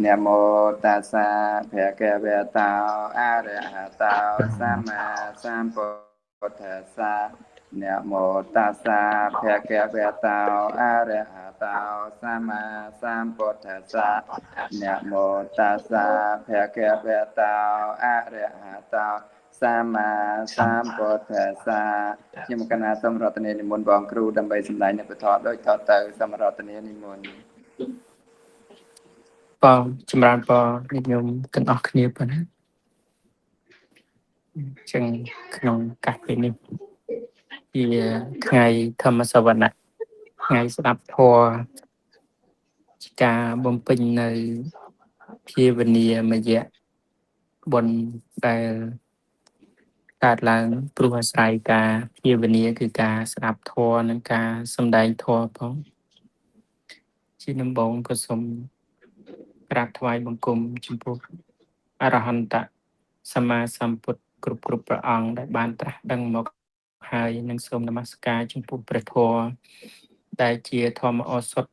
នមោតាសាភគវតោអរហតោសម្មាសម្ពុទ្ធស្សនមោតាសាភគវតោអរហតោសម្មាសម្ពុទ្ធស្សនមោតាសាភគវតោអរហតោសម្មាសម្ពុទ្ធស្សខ្ញុំកណាសូមរតនានិមន្តបងគ្រូដើម្បីសម្ដែងនៅពធដូចតទៅសូមរតនានិមន្តបងចម្រើនពរញាតិញោមទាំងអស់គ្នាប៉ុណ្ណាអញ្ចឹងក្នុងកាសពេលនេះជាថ្ងៃធម្មសវនៈថ្ងៃស្ដាប់ធម៌ជាការបំពេញនៅភាវនាមយៈបុណ្យដែលកើតឡើងព្រោះអាស្រ័យការភាវនាគឺការស្ដាប់ធម៌និងការសម្ដែងធម៌ផងជាដំបូងក៏សូមក្រាបថ្វាយបង្គំចំពោះអរហន្តសម្មាសម្ពុទ្ធគ្រប់ព្រះអង្គដែលបានត្រាស់ដឹងមកហើយនឹងសូមនមស្ការចំពោះព្រះធម៌ដែលជាធម្មឱសថ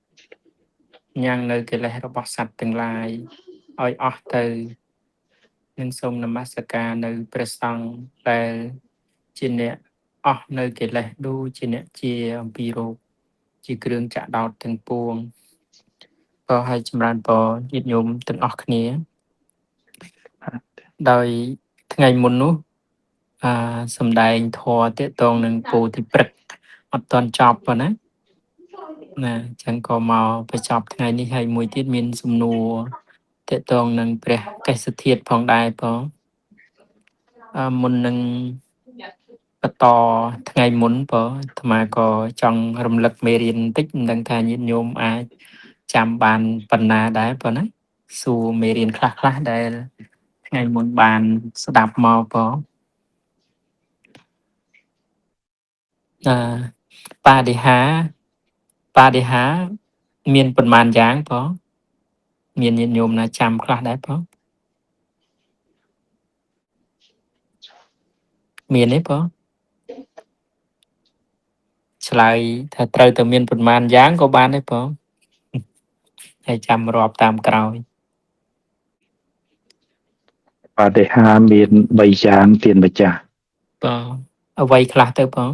ញ៉ាំងនៅកិលេសរបស់សត្វទាំងឡាយឲ្យអស់ទៅនឹងសូមនមស្ការនៅព្រះសង្ឃដែលជាអ្នកអស់នៅកិលេសដូចជាអ្នកជាអំពីរោគជាគ្រឿងចាក់ដោតទាំងពួងក៏ឲ្យចម្រើនពរញាតិញោមទាំងអស់គ្នាដោយថ្ងៃមុននោះសំដែងធម៌ទាក់ទងនឹងពោធិព្រឹក្សអត់ទាន់ចប់ប៉ុណ្ណាណាអញ្ចឹងក៏មកបញ្ចប់ថ្ងៃនេះហើយមួយទៀតមានសំណួរទាក់ទងនឹងព្រះកេសធាតុផងដែរបងមុននឹងបន្តថ្ងៃមុនបងអាត្មាក៏ចង់រំលឹកមេរៀនបន្តិចមិនដឹងថាញាតិញោមអាចចាំបានប៉ុណ្ណាដែរបងណាសួរមេរៀនខ្លះៗដែលថ្ងៃមុនបានស្ដាប់មកបងបដិហាមានប៉ុន្មានយ៉ាងបងមានញាតិញោមណាចាំខ្លះដែរបងមានទេបងឆ្លើយថាត្រូវតែមានប៉ុន្មានយ៉ាងក៏បានដែរបងហើយចាំរាប់តាមក្រោយបដិហាមាន3យ៉ាងទានម្ចាស់បងអ្វីខ្លះទៅបង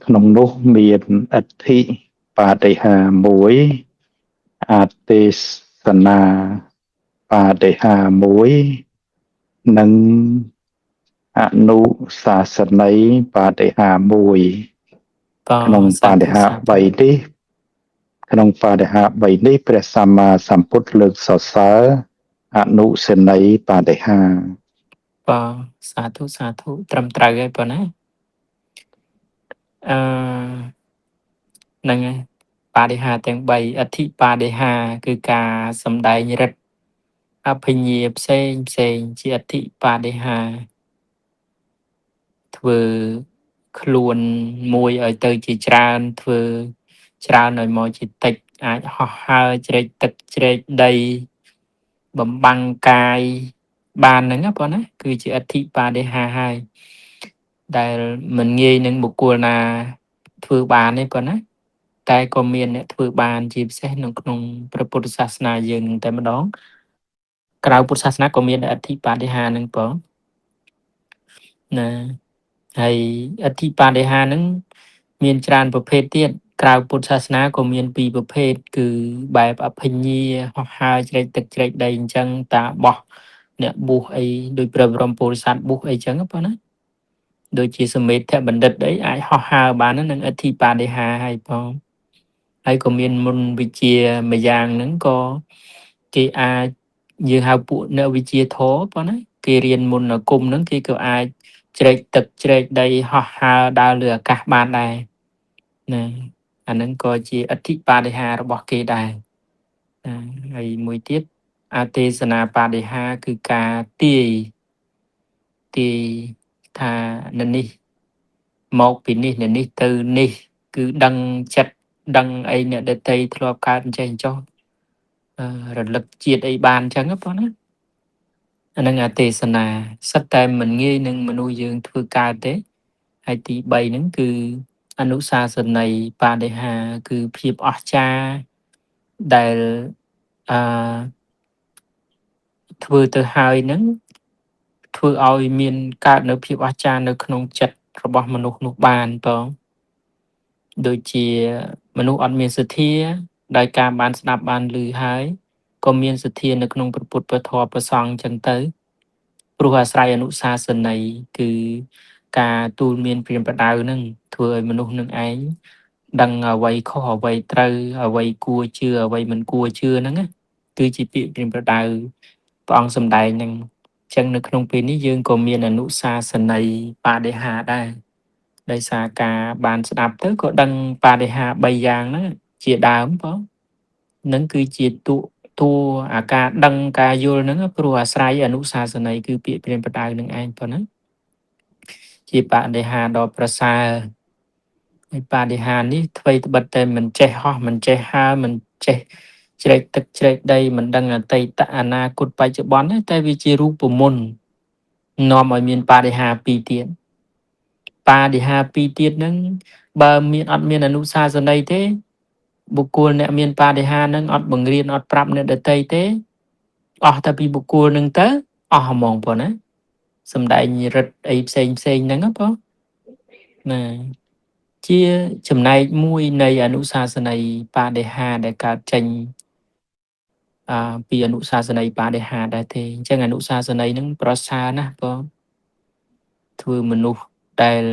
ក្នុងនោះមានអធិបដិហា1អទេសនាបដិហា1និងអនុសាសនីបដិហា1ក្នុងបដិហា3នេះក្នុងបដិហា3នេះព្រះសម្មាសម្ពុទ្ធលើកសរសើរអនុសេនីបដិហាបាទសាធុសាធុត្រឹមត្រូវហើយប៉ុណ្ណាហ្នឹងហើយបដិហាទាំង3អធិបដិហាគឺការសំដែងរិទ្ធអភិញ្ញាផ្សេងផ្សេងជាអធិបដិហាធ្វើខ្លួនមួយឲ្យទៅជាច្រើនធ្វើច្រើនឲ្យមកជាតិចអាចហោះហើរជ្រែកទឹកជ្រែកដីបំបាំងកាយបានហ្នឹងណាបងណាគឺជាអធិបដិហាហើយដែលមិនងាយនឹងបុគ្គលណាធ្វើបានទេបងណាតែក៏មានអ្នកធ្វើបានជាពិសេសនៅក្នុងព្រះពុទ្ធសាសនាយើងនឹងតែម្ដងក្រៅពុទ្ធសាសនាក៏មានអធិបដិហាហ្នឹងបងណាហើយអធិបដិហាហ្នឹងមានច្រើនប្រភេទទៀតក្រៅពុទ្ធសាសនាក៏មានពីរប្រភេទគឺបែបអភិញ្ញាហោះហើរជ្រែកទឹកជ្រែកដីអញ្ចឹងតាបោះអ្នកបួសអីដូចព្រះបរមពុរិស័ទបួសអីចឹងបងណាដូចជាសមេធបណ្ឌិតអីអាចហោះហើរបាននឹងអធិបដិហាហើយបងហើយក៏មានមុនវិជ្ជាមួយយ៉ាងហ្នឹងក៏គេអាចយើងហៅពួកអ្នកវិជ្ជាធម៌បងណាគេរៀនមុនអាគមហ្នឹងគេក៏អាចជ្រែកទឹកជ្រែកដីហោះហើរដើរលើអាកាសបានដែរណាអាហ្នឹងក៏ជាអធិបដិហារបស់គេដែរណាហើយមួយទៀតអទេសនាបដិហាគឺការទាយថានៅនេះមកពីនេះនៅនេះទៅនេះគឺដឹងចិត្តដឹងអីអ្នកដតីធ្លាប់កើតអញ្ចេះអញ្ចោះរលឹកជាតិអីបានអញ្ចឹងបងណាអានឹងអទេសនាសិតតែមិនងាយនឹងមនុស្សយើងធ្វើកើតទេហើយទី3ហ្នឹងគឺអនុសាសនីបដិហាគឺភាពអស្ចារ្យ ដែលអឺធ្វើទៅហើយហ្នឹងធ្វើឲ្យមានកើតនៅភាពអស្ចារ្យនៅក្នុងចិត្តរបស់មនុស្សនោះបានបងដូចជាមនុស្សអត់មានសទ្ធាដោយការបានស្ដាប់បានឮហើយក៏មានសទ្ធានៅក្នុងព្រះពុទ្ធព្រះធម៌ព្រះសង្ឃចឹងទៅព្រោះអាស្រ័យអនុសាសនីគឺការទូលមានព្រានប្រដៅនឹងធ្វើឲ្យមនុស្សនឹងឯងដឹងអ្វីខុសអ្វីត្រូវអ្វីគួរជឿអ្វីមិនគួរជឿហ្នឹងណាគឺជាពាក្យព្រានប្រដៅព្រះអង្គសម្ដែងហ្នឹងចឹងនៅក្នុងពេលនេះយើងក៏មានអនុសាសនីបដិហាដែរដោយសារការបានស្ដាប់ទៅក៏ដឹងបដិហា3យ៉ាងហ្នឹងជាដើមបងនឹងគឺជាតួអាការដឹងការយល់ហ្នឹងព្រោះអាស្រ័យអនុសាសនីគឺពាក្យព្រានប្រដៅនឹងឯងប៉ុណ្ណាជាបដិហាដ៏ប្រសើរហើយបដិហានេះថ្វីត្បិតតែមិនចេះហោះមិនចេះហើរមិនចេះជ្រែកទឹកជ្រែកដីមិនដឹងអតីតអនាគតបច្ចុប្បន្នទេតែវាជារូបមន្តនាំឲ្យមានបដិហាពីរទៀតបដិហាពីរទៀតហ្នឹងបើមានអត់មានអនុសាសនីទេបុគ្គលអ្នកមានបដិហានឹងអត់បង្រៀនអត់ប្រាប់អ្នកដទៃទេអស់តែពីបុគ្គលនឹងទៅអស់ហ្មងប៉ុណ្ណាសំដែងរិទ្ធអីផ្សេងផ្សេងហ្នឹងបងណាជាចំណែកមួយនៃអនុសាសនីបដិហាដែលកើតចេញពីអនុសាសនីបដិហាដែរទេអញ្ចឹងអនុសាសនីហ្នឹងប្រសើរណាស់បងធ្វើមនុស្សដែល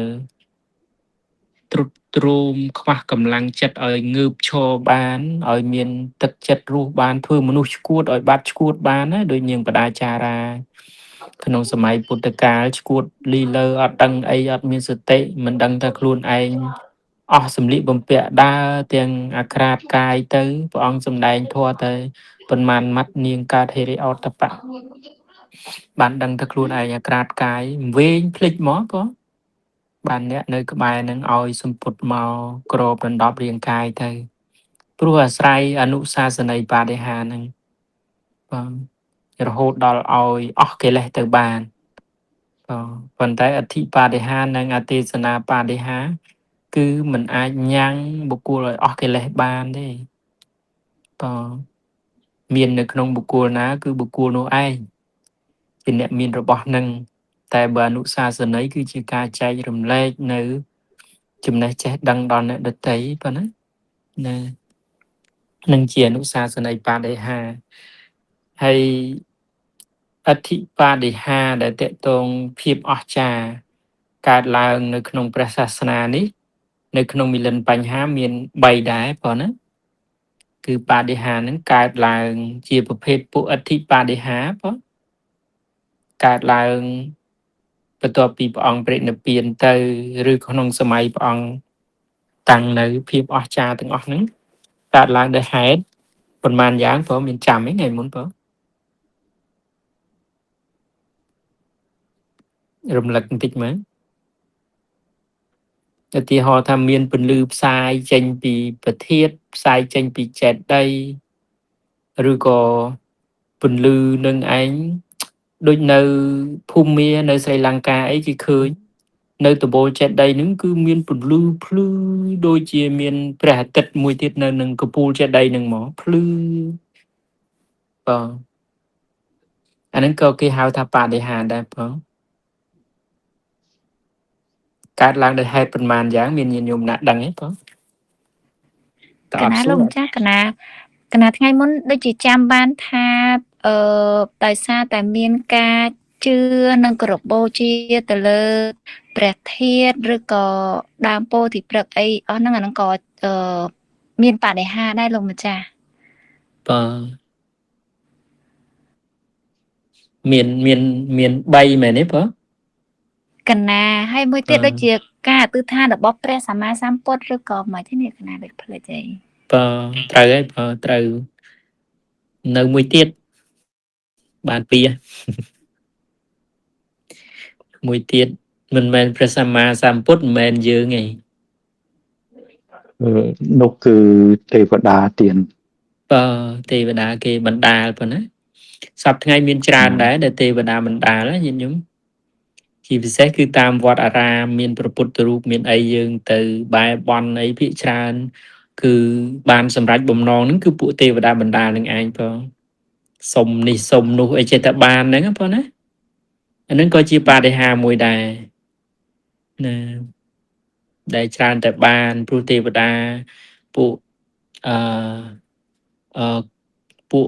ទ្រុឌទ្រោមខ្វះកម្លាំងចិត្តឲ្យងើបឈរបានឲ្យមានទឹកចិត្តរស់បានធ្វើមនុស្សឈួតឲ្យបាត់ឈួតបានណាដូចនាងបដាចារាក្នុងសម័យពុទ្ធកាលឈួតលីលើអត់ដឹងអីអត់មានសតិមិនដឹងថាខ្លួនឯងអស់សម្លៀកបំពាក់ដើរទាំងអាក្រាតកាយទៅព្រះអង្គសម្ដែងធម៌ទៅប៉ុន្មានម៉ាត់នាងកើតហិរិអតបៈបានដឹងថាខ្លួនឯងអាក្រាតកាយវែងភ្លេចមកបងបានអ្នកនៅក្បែរនឹងឲ្យសម្ពុតមកក្របដណ្ដប់រាងកាយទៅព្រោះអាស្រ័យអនុសាសនីបដិហានឹងបងរហូតដល់ឲ្យអស់កិលេសទៅបានបងប៉ុន្តែអធិបដិហានិងអទេសនាបដិហាគឺមិនអាចញ៉ាំងបុគ្គលឲ្យអស់កិលេសបានទេបងមាននៅក្នុងបុគ្គលណាគឺបុគ្គលនោះឯងជាអ្នកមានរបស់នឹងតែបើអនុសាសនីគឺជាការចែករំលែកនៅចំណេះចេះដឹងដល់អ្នកដទៃប៉ុណ្ណាណានឹងជាអនុសាសនីបដិហាហើយអធិបដិហាដែលតកតងភាពអស្ចារ្យកើតឡើងនៅក្នុងព្រះសាសនានេះនៅក្នុងមិលិនបញ្ហាមាន3ដែរប៉ុណ្ណាគឺបដិហានឹងកើតឡើងជាប្រភេទពួកអធិបដិហាប៉ុកើតឡើងបន្ទាប់ពីព្រះអង្គប្រិនិព្វានទៅឬក្នុងសម័យព្រះអង្គតាំងនៅភាពអស្ចារ្យទាំងអស់ហ្នឹងកើតឡើងដោយហេតុប៉ុន្មានយ៉ាងព្រោះមានចាំឯថ្ងៃមុនបងរំលឹកបន្តិចមើលឧទាហរណ៍ថាមានពន្លឺផ្សាយចេញពីប្រធាតផ្សាយចេញពីចេតិយឬក៏ពន្លឺនឹងឯងដូចនៅភូមានៅស្រីលង្កាអីគេឃើញនៅដំបូលចេតិយហ្នឹងគឺមានពន្លឺភ្លឺដូចជាមានព្រះអាទិត្យមួយទៀតនៅនឹងកំពូលចេតិយហ្នឹងមកភ្លឺបងអាហ្នឹងក៏គេហៅថាបដិហាដែរបងកើតឡើងដោយហេតុប៉ុន្មានយ៉ាងមានញាតិញោមណាក់ដឹងទេបងតើ ក អត់ ណា សួរ លោកម្ចាស់កណាកណាថ្ងៃមុនដូចជាចាំបានថាដោយសារតែមានការជឿនិងគោរពបូជាទៅលើព្រះធាតុឬក៏ដើមពោធិព្រឹក្សអីអស់ហ្នឹងអាហ្នឹងក៏មានបដិហាដែរលោកម្ចាស់ បាទមានមានមាន3មែនទេបង កណាហើយមួយទៀតដូចជាការអធិដ្ឋានរបស់ព្រះសម្មាសម្ពុទ្ធឬក៏មិនទេនេះកណាដូចភ្លេចអី បាទត្រូវហើយបាទត្រូវនៅមួយទៀតបានពីរមួយទៀតមិនមែនព្រះសម្មាសម្ពុទ្ធមិនមែនយើងទេ នោះគឺទេវតាទៀន បាទទេវតាគេបណ្ដាលប៉ុណ្ណាសប្តាហ៍ថ្ងៃមានច្រើនដែរដែលទេវតាបណ្ដាលណាញាតិញោមជាពិសេសគឺតាមវត្តអារាមមានព្រះពុទ្ធរូបមានអីយើងទៅបែរបន់អីភាគច្រើន គឺបានសម្រេចបំណងហ្នឹងគឺពួកទេវតាបណ្ដាលនឹងឯងបងសុំនេះសុំនោះអីចេះតែបានហ្នឹងបងណាអាហ្នឹងក៏ជាបដិហាមួយដែរណាដែលច្រើនតែបានព្រោះទេវតាពួកអឺអឺពួក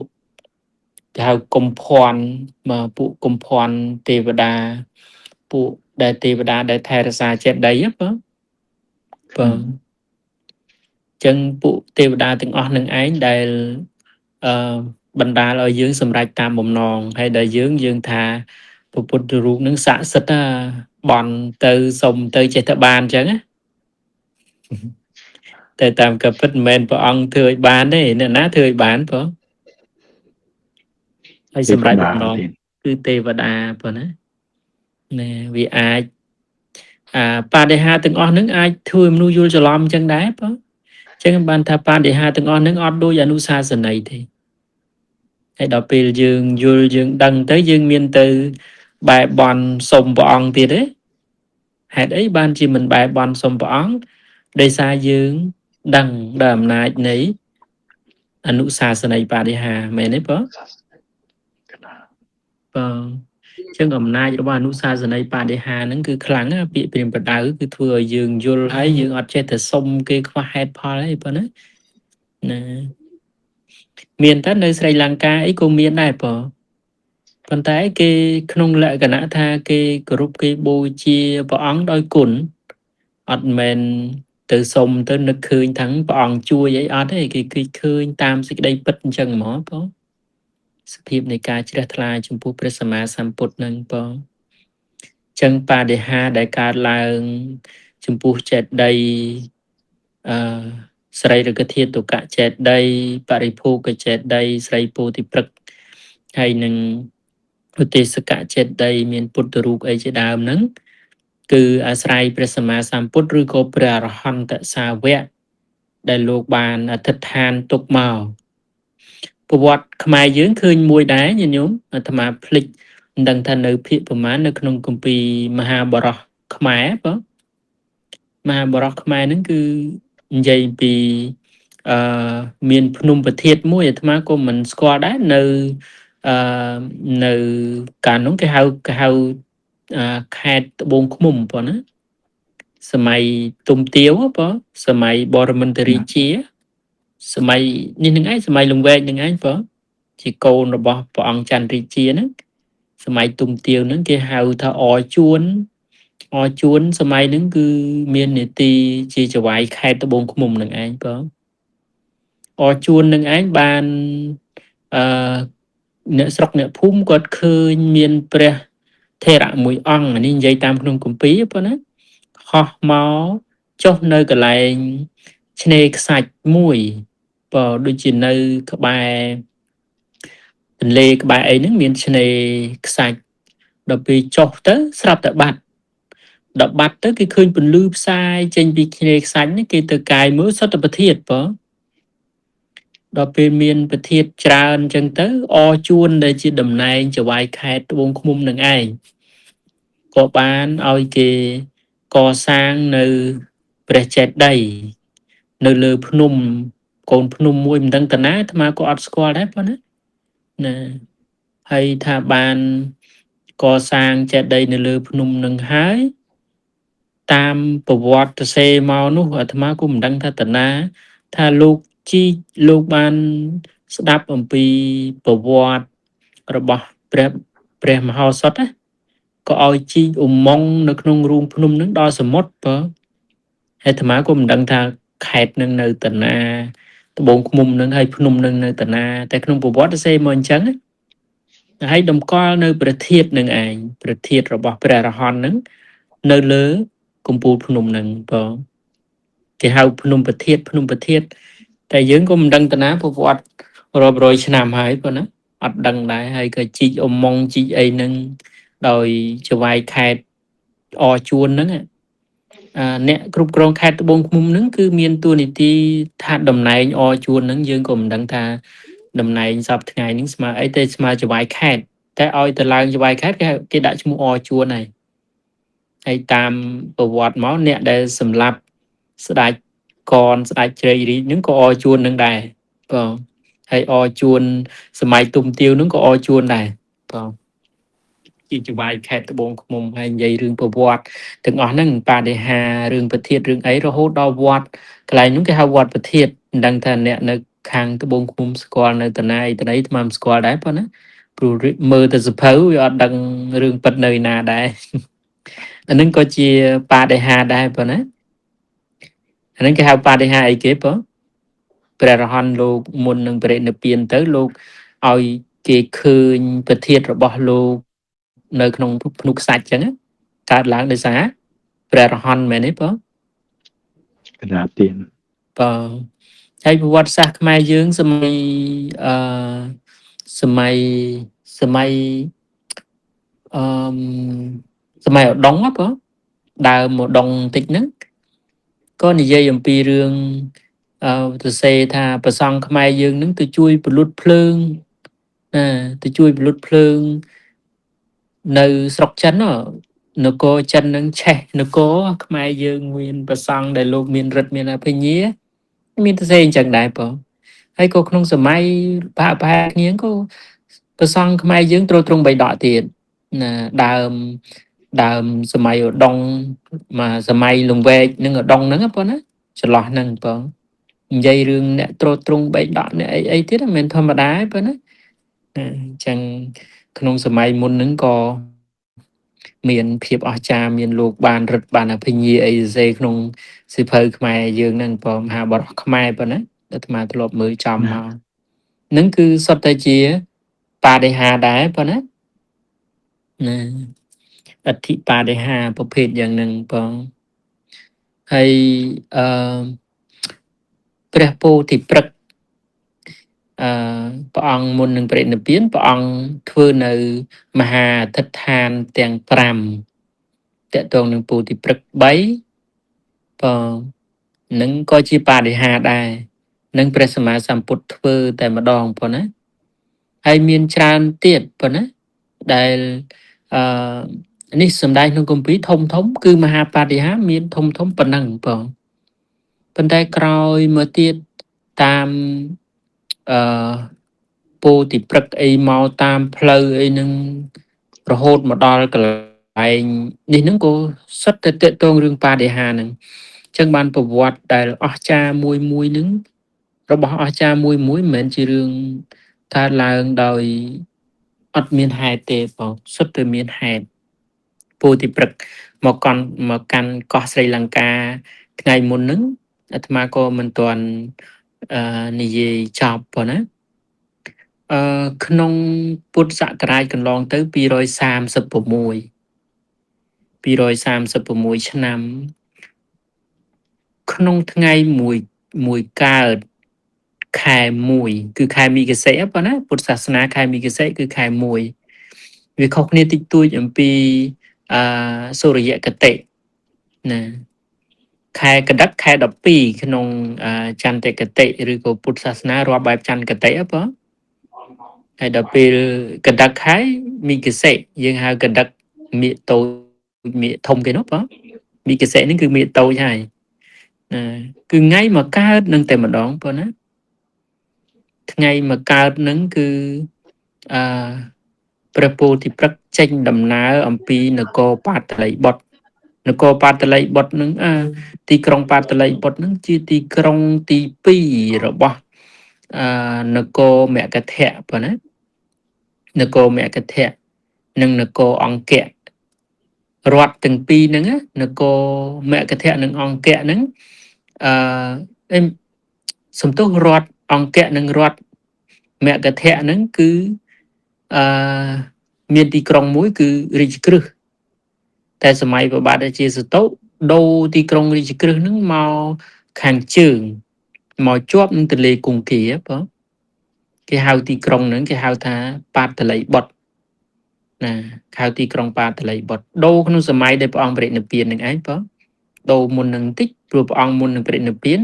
គេហៅកុំភ័ណ្ឌមកពួកកុំភ័ណ្ឌទេវតាពួកដែលទេវតាដែលថែរក្សាចេតិយបងបងចឹងពួកទេវតាទាំងអស់នឹងឯងដែលអឺបណ្ដាលឲ្យយើងសម្រេចតាមបំណងហើយដែលយើងថាព្រះពុទ្ធរូបនឹងស័ក្តិសិទ្ធិបន់ទៅសុំទៅចេះតែបានចឹងណាតែតាមក៏ពិតមិនមែនព្រះអង្គធ្វើឲ្យបានទេអ្នកណាធ្វើឲ្យបានបងហើយសម្រេចបំណងគឺទេវតាបងណាណែវាអាចអាបដិហាទាំងអស់នឹងអាចធ្វើមនុស្សយល់ច្រឡំចឹងដែរបងចឹងបានថាបដិហាទាំងអស់នឹងអត់ដូចអនុសាសនីទេហើយដល់ពេលយើងយល់យើងដឹងទៅយើងមានទៅបែបន់សុំព្រះអង្គទៀតទេហេតុអីបានជាមិនបែបន់សុំព្រះអង្គដោយសារយើងដឹងដោយអំណាចនៃអនុសាសនីបដិហាមែនទេបងបងចឹងអំណាចរបស់អនុសាសនីបដិហាហ្នឹងគឺខ្លាំងណាពាក្យព្រាមប្រដៅគឺធ្វើឲ្យយើងយល់ហើយយើងអត់ចេះតែសុំគេខ្វះហេតុផលទេបងណាណាមានតែនៅស្រីលង្កាអីក៏មានដែរបងប៉ុន្តែគេក្នុងលក្ខណៈថាគេគោរពគេបូជាព្រះអង្គដោយគុណអត់មែនទៅសុំទៅនឹកឃើញថាព្រះអង្គជួយអីអត់ទេគេគឺឃើញតាមសេចក្តីពិតអញ្ចឹងហ្មងបងសភាពនៃការជ្រះថ្លាចំពោះព្រះសម្មាសម្ពុទ្ធនឹងបងចឹងបដិហាដែលកើតឡើងចំពោះចេតិយអឺសរីរកធាតុកចេតិយបរិភោគចេតិយស្រីពោធិព្រឹកហើយនឹងឧទេសកចេតិយមានពុទ្ធរូបអីជាដើមហ្នឹងគឺអាស្រ័យព្រះសម្មាសម្ពុទ្ធឬក៏ព្រះអរហន្តសាវកដែលលោកបានអធិដ្ឋានទុកមកប្រវត្តិខ្មែរយើងឃើញមួយដែរញាតិញោមអាត្មាភ្លេចមិនដឹងថានៅភាគប្រមាណនៅក្នុងគម្ពីរមហាបរោះខ្មែរបងមហាបរោះខ្មែរហ្នឹងគឺនិយាយពីអឺមានភ្នំប្រធាតមួយអាត្មាក៏មិនស្គាល់ដែរនៅអឺនៅកាលនោះគេហៅខេត្តត្បូងឃ្មុំបងណាសម័យទុំទាវបងសម័យបរមិន្ទរាជាសម័យនេះនឹងឯងសម័យលង្វែកនឹងឯងបងជាកូនរបស់ព្រះអង្គច័ន្ទរាជាហ្នឹងសម័យទុំទាវហ្នឹងគេហៅថាអជួនអជួនសម័យហ្នឹងគឺមាននីតិជាចវាយខេត្តត្បូងឃ្មុំនឹងឯងបងអជួននឹងឯងបានអឺអ្នកស្រុកអ្នកភូមិគាត់ឃើញមានព្រះថេរៈមួយអង្គនេះនិយាយតាមក្នុងគម្ពីរប៉ុណ្ណាហោះមកចុះនៅកន្លែងឆ្នេរខ្សាច់មួយបើដូចជានៅក្បែរទន្លេក្បែរអីហ្នឹងមានឆ្នេរខ្សាច់ដល់ពេលចុះទៅស្រាប់តែបាត់ដល់បាត់ទៅគេឃើញពន្លឺផ្សាយចេញពីឆ្នេរខ្សាច់នេះគេទៅកាយមើលសុទ្ធតែប្រធាតបើដល់ពេលមានប្រធាតច្រើនអញ្ចឹងទៅអជួនដែលជាតំណែងចវាយខេត្តត្បូងឃ្មុំនឹងឯងក៏បានឲ្យគេកសាងនៅព្រះចេតិយនៅលើភ្នំកូនភ្នំមួយមិនដឹងតាណាអាត្មាក៏អត់ស្គាល់ដែរប៉ុណ្ណាណាហើយថាបានកសាងចេតិយនៅលើភ្នំនឹងហើយតាមប្រវត្តិសេមកនោះអាត្មាក៏មិនដឹងថាតាណាថាលោកជីកលោកបានស្ដាប់អំពីប្រវត្តិរបស់ព្រះមហោសថណាក៏ឲ្យជីកឧមង្គនៅក្នុងរូងភ្នំនឹងដល់សមុទ្របើហើយអាត្មាក៏មិនដឹងថាខេត្តនឹងនៅតាណាត្បូងឃ្មុំនឹងហើយភ្នំនឹងនៅតាណាតែក្នុងប្រវត្តិសេមកអញ្ចឹងហើយតម្កល់នៅព្រះធាតុនឹងឯងព្រះធាតុរបស់ព្រះអរហន្តនឹងនៅលើកំពូលភ្នំនឹងបងគេហៅភ្នំប្រធាតភ្នំប្រធាតតែយើងក៏មិនដឹងតាណាប្រវត្តិរាប់រយឆ្នាំហើយប៉ុណ្ណាអត់ដឹងដែរហើយក៏ជីកអមងជីកអីនឹងដោយចវាយខេត្តអជួនហ្នឹងអ្នកគ្រប់គ្រងខេត្តត្បូងឃ្មុំហ្នឹងគឺមានតួនាទីថាតំណែងអជួនហ្នឹងយើងក៏មិនដឹងថាតំណែងសពថ្ងៃហ្នឹងស្មើអីទេស្មើចវាយខេត្តតែឲ្យទៅឡើងចវាយខេត្តគេដាក់ឈ្មោះអជួនហើយហើយតាមប្រវត្តិមកអ្នកដែលសម្លាប់ស្ដេច កនស្ដេចជ្រែករាជហ្នឹងក៏អជួននឹងដែរបងហើយអជួនសម័យទុំទាវហ្នឹងក៏អជួនដែរបងជាចវាយខេត្តត្បូងឃ្មុំហើយនិយាយរឿងប្រវត្តិទាំងអស់ហ្នឹងបដិហារឿងប្រធាតរឿងអីរហូតដល់វត្តកន្លែងហ្នឹងគេហៅវត្តប្រធាតមិនដឹងថាអ្នកនៅខាងត្បូងឃ្មុំស្គាល់នៅតាណាអីតាណីអាត្មាមិនស្គាល់ដែរប៉ុណ្ណាព្រោះមើលទៅសភៅវាអត់ដឹងរឿងពិតនៅឯណាដែរអាហ្នឹងក៏ជាបដិហាដែរប៉ុណ្ណាអាហ្នឹងគេហៅបដិហាអីគេបងព្រះរហន្តលោកមុននឹងបរិនិព្វានទៅលោកឲ្យគេឃើញប្រធាតរបស់លោកនៅក្នុងភ្នុខ្សាច់ចឹងកើតឡើងដោយសារព្រះរហន្តមែនទេបង កណាទៀន បងហើយប្រវត្តិសាស្ត្រខ្មែរយើងសម័យអឺសម័យសម័យអឺសម័យឧដុង្គបងដើមឧដុង្គបន្តិចហ្នឹងក៏និយាយអំពីរឿងអឺសរសេរថាប្រសង់ខ្មែរយើងនឹងទៅជួយពលុតភ្លើងណាទៅជួយពលុតភ្លើងនៅស្រុកចិននគរចិននឹងឆេះនគរខ្មែរយើងមានប្រសង់ដែលលោកមានរិទ្ធមានអភិញ្ញាមានសរសេរអញ្ចឹងដែរបងហើយក៏ក្នុងសម័យប្រហាក់ប្រហែលគ្នាក៏ប្រសង់ខ្មែរយើងទ្រទ្រង់បីដកទៀតណាដើមដើមសម័យឧដុង្គមកសម័យលង្វែកនិងឧដុង្គហ្នឹងបងណាចន្លោះហ្នឹងបងនិយាយរឿងអ្នកទ្រទ្រង់បីដកអ្នកអីអីទៀតមិនមែនធម្មតាទេបងណាអញ្ចឹងក្នុងសម័យមុនហ្នឹងក៏មានភាពអស្ចារ្យមានលោកបានរិទ្ធបានអភិញ្ញាអីសរសេរក្នុងសៀវភៅខ្មែរយើងហ្នឹងបងមហាបរោះខ្មែរប៉ុណ្ណាអាត្មាធ្លាប់មើលចំមកហ្នឹងគឺសុទ្ធតែជាបដិហាដែរប៉ុណ្ណាណាអធិបដិហាប្រភេទយ៉ាងហ្នឹងបងហើយអឺព្រះពោធិព្រឹក្សអឺព្រះអង្គមុននឹងបរិនិព្វានព្រះអង្គធ្វើនៅមហាអធិដ្ឋានទាំង5តកតងនឹងពោធិព្រឹក្ស3បងនឹងក៏ជាបដិហាដែរនឹងព្រះសម្មាសម្ពុទ្ធធ្វើតែម្ដងប៉ុណ្ណាហើយមានច្រើនទៀតប៉ុណ្ណាដែលអឺនេះសំដែងក្នុងគម្ពីរធំធំគឺមហាបដិហាមានធំធំប៉ុណ្ណឹងបងប៉ុន្តែក្រោយមកទៀតតាមអឺពោធិព្រឹក្សអីមកតាមផ្លូវអីហ្នឹងរហូតមកដល់កន្លែងនេះហ្នឹងក៏សុទ្ធតែតកតងរឿងបដិហាហ្នឹងអញ្ចឹងបានប្រវត្តិដែលអស្ចារ្យមួយមួយហ្នឹងរបស់អស្ចារ្យមួយមួយមិនមែនជារឿងកើតឡើងដោយអត់មានហេតុទេបងសុទ្ធតែមានហេតុពោធិព្រឹក្សមកកាន់មកកាន់កោះស្រីលង្កាថ្ងៃមុនហ្នឹងអាត្មាក៏មិនទាន់និយាយចប់ប៉ុណ្ណាអឺក្នុងពុទ្ធសករាជកន្លងទៅ236ឆ្នាំក្នុងថ្ងៃមួយមួយកើតខែ1គឺខែមីកសិប៉ុណ្ណាពុទ្ធសាសនាខែមីកសិគឺខែ1វាខុសគ្នាតិចតួចអំពីអឺសូរិយកតិណាខែកដឹកខែ12ក្នុងចន្ទកតិឬក៏ពុទ្ធសាសនារាប់បែបចន្ទកតិបងហើយដល់ពេលកដឹកខែមីកសិយើងហៅកដឹកមៀកតូចមៀកធំគេនោះបងមីកសិនេះគឺមៀកតូចហើយណាគឺថ្ងៃមកកើតនឹងតែម្ដងបងណាថ្ងៃមកកើតនឹងគឺអឺព្រះពោធិព្រឹក្សចេញដំណើរអំពីនគរបាតលីបុត្រនគរបាតលីបុត្រនឹងទីក្រុងបាតលីបុត្រនឹងជាទីក្រុងទី2របស់អឺនគរមគធៈប៉ុណ្ណានគរមគធៈនិងនគរអង្គៈរដ្ឋទាំងពីរហ្នឹងនគរមគធៈនិងអង្គៈហ្នឹងអឺសំទោសរដ្ឋអង្គៈនិងរដ្ឋមគធៈហ្នឹងគឺអឺមានទីក្រុងមួយគឺរាជក្រឹសតែសម័យព្រះបាទរាជាសតុដូរទីក្រុងរាជក្រឹសហ្នឹងមកខាងជើងមកជាប់នឹងទន្លេគង្គាបងគេហៅទីក្រុងហ្នឹងគេហៅថាបាតលីបុត្រណាហៅទីក្រុងបាតលីបុត្រដូរក្នុងសម័យដែលព្រះអង្គបរិនិព្វាននឹងឯងបងដូរមុននឹងតិចព្រោះព្រះអង្គមុននឹងបរិនិព្វាន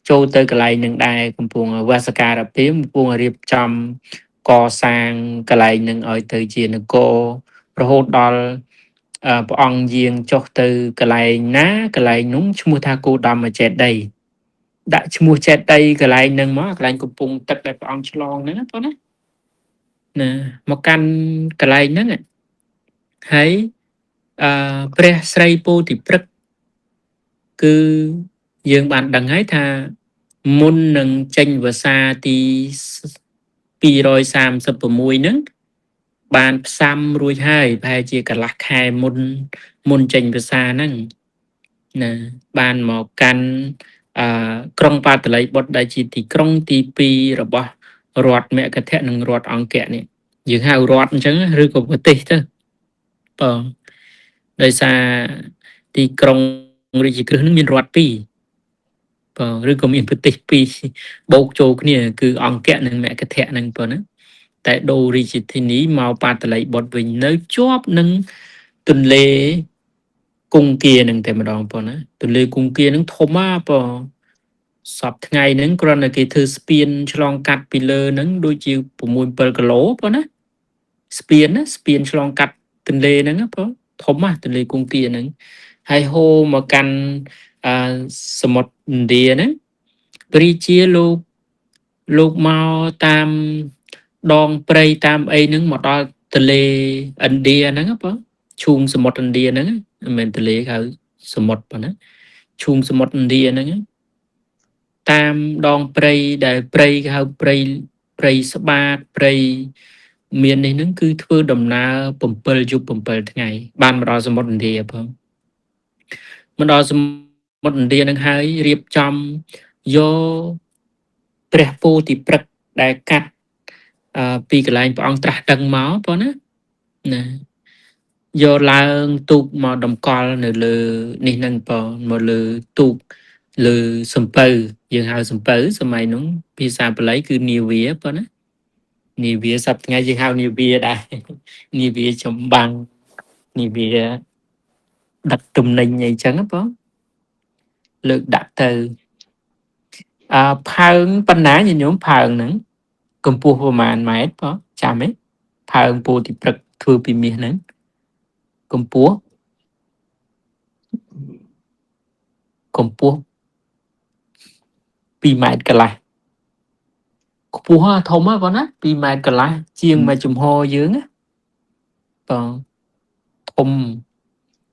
ចូលទៅកន្លែងនឹងដែរកំពុងវសការភិមកំពុងរៀបចំកសាងកន្លែងនឹងឲ្យទៅជានគររហូតដល់ព្រះអង្គយាងចុះទៅកន្លែងណាកន្លែងនោះឈ្មោះថាគោដមចេតិយ ដាក់ឈ្មោះចេតិយកន្លែងហ្នឹងមកកន្លែងកំពង់ទឹកដែលព្រះអង្គឆ្លងហ្នឹងណាបងណាណាមកកាន់កន្លែងហ្នឹងហើយព្រះស្រីពោធិព្រឹក្សគឺយើងបានដឹងហើយថាមុននឹងចេញវស្សាទី236ហ្នឹងបានផ្សំរួចហើយប្រហែលជាកន្លះខែមុនចេញវស្សាហ្នឹងណាបានមកកាន់ក្រុងបាតលីបុត្រដែលជាទីក្រុងទី2របស់រដ្ឋមគធៈនិងរដ្ឋអង្គៈនេះយើងហៅរដ្ឋអញ្ចឹងឬក៏ប្រទេសទៅបងដោយសារទីក្រុងរាជក្រឹសនឹងមានរដ្ឋ2បងឬក៏មានប្រទេស2បូកចូលគ្នាគឺអង្គៈនិងមគធៈនឹងប៉ុណ្ណាតែដូររាជធានីមកបាតលីបុត្រវិញនៅជាប់នឹងទន្លេគង្គានឹងតែម្ដងប៉ុណ្ណាទន្លេគង្គានឹងធំណាបងសពថ្ងៃហ្នឹងគ្រាន់តែគេធ្វើស្ពានឆ្លងកាត់ពីលើហ្នឹងដូចជា6 7គីឡូប៉ុណ្ណាស្ពានណាស្ពានឆ្លងកាត់ទន្លេហ្នឹងបងធំណាទន្លេគង្គាហ្នឹងហើយហូរមកកាន់សមុទ្រឥណ្ឌាហ្នឹងព្រះរាជាលោកមកតាមដងព្រៃតាមអីហ្នឹងមកដល់ទន្លេឥណ្ឌាហ្នឹងបងឈូងសមុទ្រឥណ្ឌាហ្នឹងមិនមែនទន្លេហៅសមុទ្រប៉ុណ្ណាឈូងសមុទ្រឥណ្ឌាហ្នឹងតាមដងព្រៃដែលព្រៃគេហៅព្រៃព្រៃស្បាតព្រៃមាននេះហ្នឹងគឺធ្វើដំណើរ7យប់7ថ្ងៃបានមកដល់សមុទ្រឥណ្ឌាផងមកដល់សមុទ្រឥណ្ឌាហ្នឹងហើយរៀបចំយកព្រះពោធិព្រឹក្សដែលកាត់ពីកន្លែងព្រះអង្គត្រាស់ដឹងមកបងណាណាយកឡើងទូកមកតម្កល់នៅលើនេះហ្នឹងបងមកលើទូកលើសំពៅយើងហៅសំពៅសម័យនោះភាសាបាលីគឺនាវាបងណានាវាសប្តាហ៍ថ្ងៃយើងហៅនាវាដែរនាវាចម្បាំងនាវាដឹកទំនិញអីចឹងបងលើកដាក់ទៅផើងប៉ុណ្ណាញាតិញោមផើងហ្នឹងកម្ពស់ប្រហែលម៉ែត្របងចាំទេផើងពោធិព្រឹក្សធ្វើពីមាសហ្នឹងកម្ពស់2ម៉ែត្រកន្លះខ្ពស់ធំហ៎បងណា2ម៉ែត្រកន្លះជាងមួយចំហយើងណាបងធំ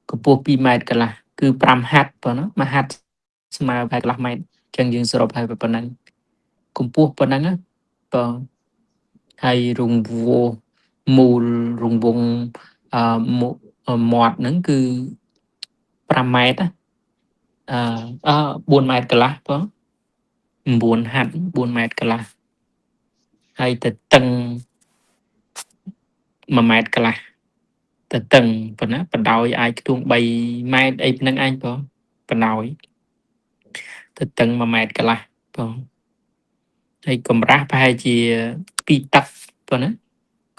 កម្ពស់2ម៉ែត្រកន្លះគឺ5ហាត់បងណាមួយហាត់ស្មើប្រហែលកន្លះម៉ែត្រអញ្ចឹងយើងសរុបហើយប៉ុណ្ណឹងកម្ពស់ប៉ុណ្ណឹងណាបងហើយរង្វង់មូលរង្វង់មាត់ហ្នឹងគឺ5ម៉ែត្រណា4ម៉ែត្រកន្លះបង9ហាត់4ម៉ែត្រកន្លះហើយទៅតឹង1ម៉ែត្រកន្លះទៅតឹងប៉ុណ្ណាបដោយអាចខ្ទង់3ម៉ែត្រអីប៉ុណ្ណឹងឯងបងបដោយទៅតឹង1ម៉ែត្រកន្លះបងហើយកម្រាស់ប្រហែលជា2ទឹកប៉ុណ្ណា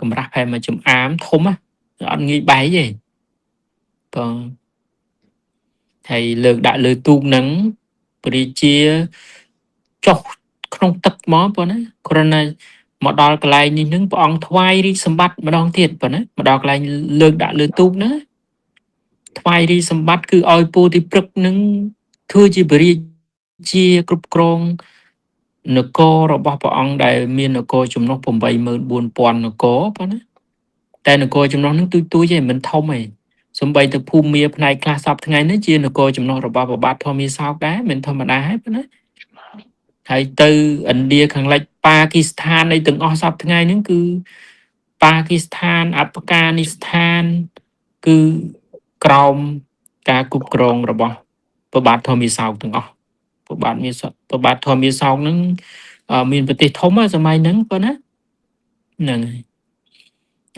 កម្រាស់ប្រហែលមួយចំអាមធំណាអត់ងាយបែកទេបងហើយលើកដាក់លើទូកហ្នឹងព្រះរាជាចុះក្នុងទឹកមកប៉ុណ្ណាគ្រាន់តែមកដល់កន្លែងនេះនឹងព្រះអង្គថ្វាយរាជសម្បត្តិម្ដងទៀតប៉ុណ្ណាមកដល់កន្លែងលើកដាក់លើទូកហ្នឹងថ្វាយរាជសម្បត្តិគឺឲ្យពោធិព្រឹក្សនឹងធ្វើជាព្រះរាជាគ្រប់គ្រងនគររបស់ព្រះអង្គដែលមាននគរចំណុះ84000នគរប៉ុណ្ណាតែនគរចំណុះហ្នឹងទូចទូចទេមិនធំទេសំបីទៅភូមិផ្នែកខ្លះសពថ្ងៃនេះជានគរចំណុះរបស់ព្រះបាទធម្មាសោកដែរមិនធម្មតាហើយប៉ុណ្ណាហើយទៅឥណ្ឌាខាងលិចប៉ាគីស្ថានអីទាំងអស់សពថ្ងៃហ្នឹងគឺប៉ាគីស្ថានអាហ្វហ្គានីស្ថានគឺក្រោមការគ្រប់គ្រងរបស់ព្រះបាទធម្មាសោកទាំងអស់ព្រះបាទមានព្រះបាទធម្មាសោកហ្នឹងមានប្រទេសធំសម័យហ្នឹងប៉ុណ្ណាហ្នឹងហើយ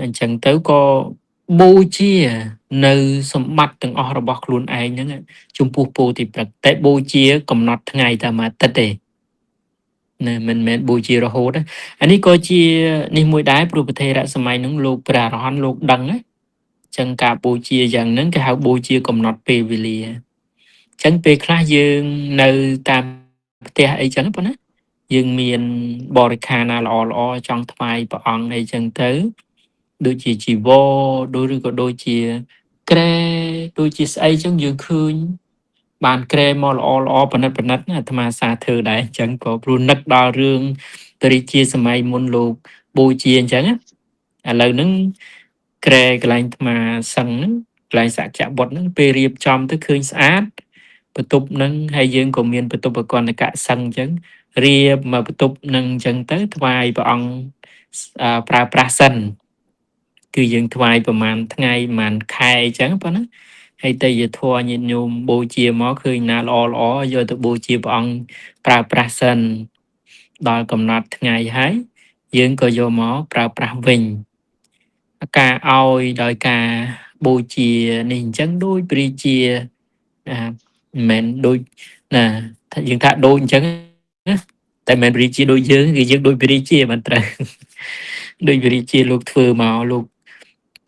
អញ្ចឹងទៅក៏បូជានៅសម្បត្តិទាំងអស់របស់ខ្លួនឯងហ្នឹងចំពោះពោធិព្រឹក្សតែបូជាកំណត់ថ្ងៃតែមួយអាទិត្យទេណាមិនមែនបូជារហូតទេអានេះក៏ជានេះមួយដែរព្រោះប្រធេរៈសម័យហ្នឹងលោកព្រះអរហន្តលោកដឹងណាអញ្ចឹងការបូជាយ៉ាងហ្នឹងគេហៅបូជាកំណត់ពេលវេលាអញ្ចឹងពេលខ្លះយើងនៅតាមផ្ទះអីចឹងប៉ុណ្ណាយើងមានបរិខារណាល្អល្អចង់ថ្វាយព្រះអង្គអីចឹងទៅដូចជាជីវរដូចឬក៏ដូចជាក្រែដូចជាស្អីចឹងយើងឃើញ បានក្រែមកល្អល្អប្រណិតប្រណិតណាអាត្មាសាធ្វើដែរអញ្ចឹងក៏ព្រោះនឹកដល់រឿងព្រះរាជាសម័យមុនលោកបូជាអញ្ចឹងណាឥឡូវហ្នឹងក្រែកន្លែងអាត្មាសឹងហ្នឹងកន្លែងសក្យបុត្រហ្នឹងពេលរៀបចំទៅឃើញស្អាតបន្ទប់ហ្នឹងហើយយើងក៏មានបន្ទប់អកន្តកៈសឹងអញ្ចឹងរៀបមកបន្ទប់ហ្នឹងអញ្ចឹងទៅថ្វាយព្រះអង្គប្រើប្រាស់សិនគឺយើងថ្វាយប្រហែលថ្ងៃប្រហែលខែអញ្ចឹងប៉ុណ្ណាហើយតេយធម៌ញាតិញោមបូជាមកឃើញណាល្អល្អយកទៅបូជាព្រះអង្គប្រើប្រាស់សិនដល់កំណត់ថ្ងៃហើយយើងក៏យកមកប្រើប្រាស់វិញការឲ្យដោយការបូជានេះអញ្ចឹងដូចព្រះរាជាមិនមែនដូចណាថាយើងថាដូចអញ្ចឹងណាតែមិនមែនព្រះរាជាដូចយើងគឺយើងដូចព្រះរាជាមិនត្រូវដូចព្រះរាជាលោកធ្វើមកលោក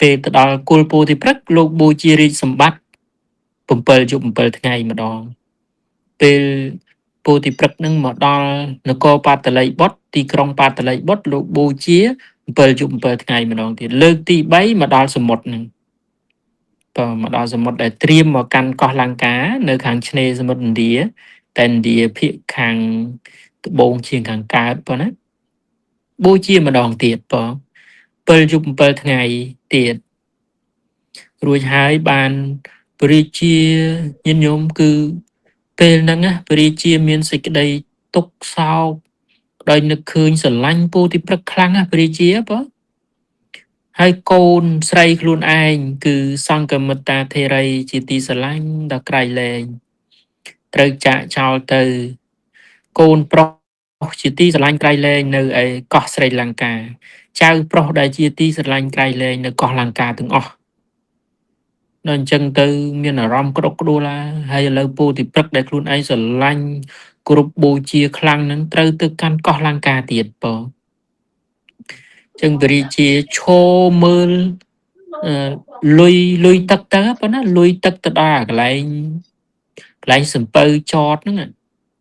ពេលទៅដល់គុលពោធិព្រឹកលោកបូជារាជសម្បត្តិ7យប់7ថ្ងៃម្ដងពេលពោធិព្រឹកនឹងមកដល់នគរបាតលីបុត្រទីក្រុងបាតលីបុត្រលោកបូជា7យប់7ថ្ងៃម្ដងទៀតលើកទី3មកដល់សមុទ្រនឹងបើមកដល់សមុទ្រដែលត្រៀមមកកាន់កោះលង្កានៅខាងឆ្នេរសមុទ្រឥណ្ឌាតែឥណ្ឌាភាគខាងត្បូងជាងខាងកើតប៉ុណ្ណាបូជាម្ដងទៀតបើ7យប់7ថ្ងៃទៀតរួចហើយបានព្រះរាជាញាតិញោមគឺពេលហ្នឹងណាព្រះរាជាមានសេចក្តីទុក្ខសោកដោយនឹកឃើញស្រឡាញ់ពោធិព្រឹកខ្លាំងណាស់ព្រះរាជាបើហើយកូនស្រីខ្លួនឯងគឺសង្ឃមិត្តាធេរីជាទីស្រឡាញ់ដល់ក្រៃលែងត្រូវចាកចោលទៅកូនប្រុសជាទីស្រឡាញ់ក្រៃលែងនៅឯកោះស្រីលង្កាចៅប្រុសដែលជាទីស្រឡាញ់ក្រៃលែងនៅកោះលង្កាទាំងអស់ដល់អញ្ចឹងទៅមានអារម្មណ៍ក្តុកក្តួលហើយឥឡូវពោធិព្រឹកដែលខ្លួនឯងស្រឡាញ់គ្រប់បូជាខ្លាំងនឹងត្រូវទៅកាន់កោះលង្កាទៀតបើចឹងព្រះរាជាឈរមើលលុយលុយទឹកទៅប៉ុណ្ណាលុយទឹកទៅដល់កន្លែងកន្លែងសំពៅចតហ្នឹង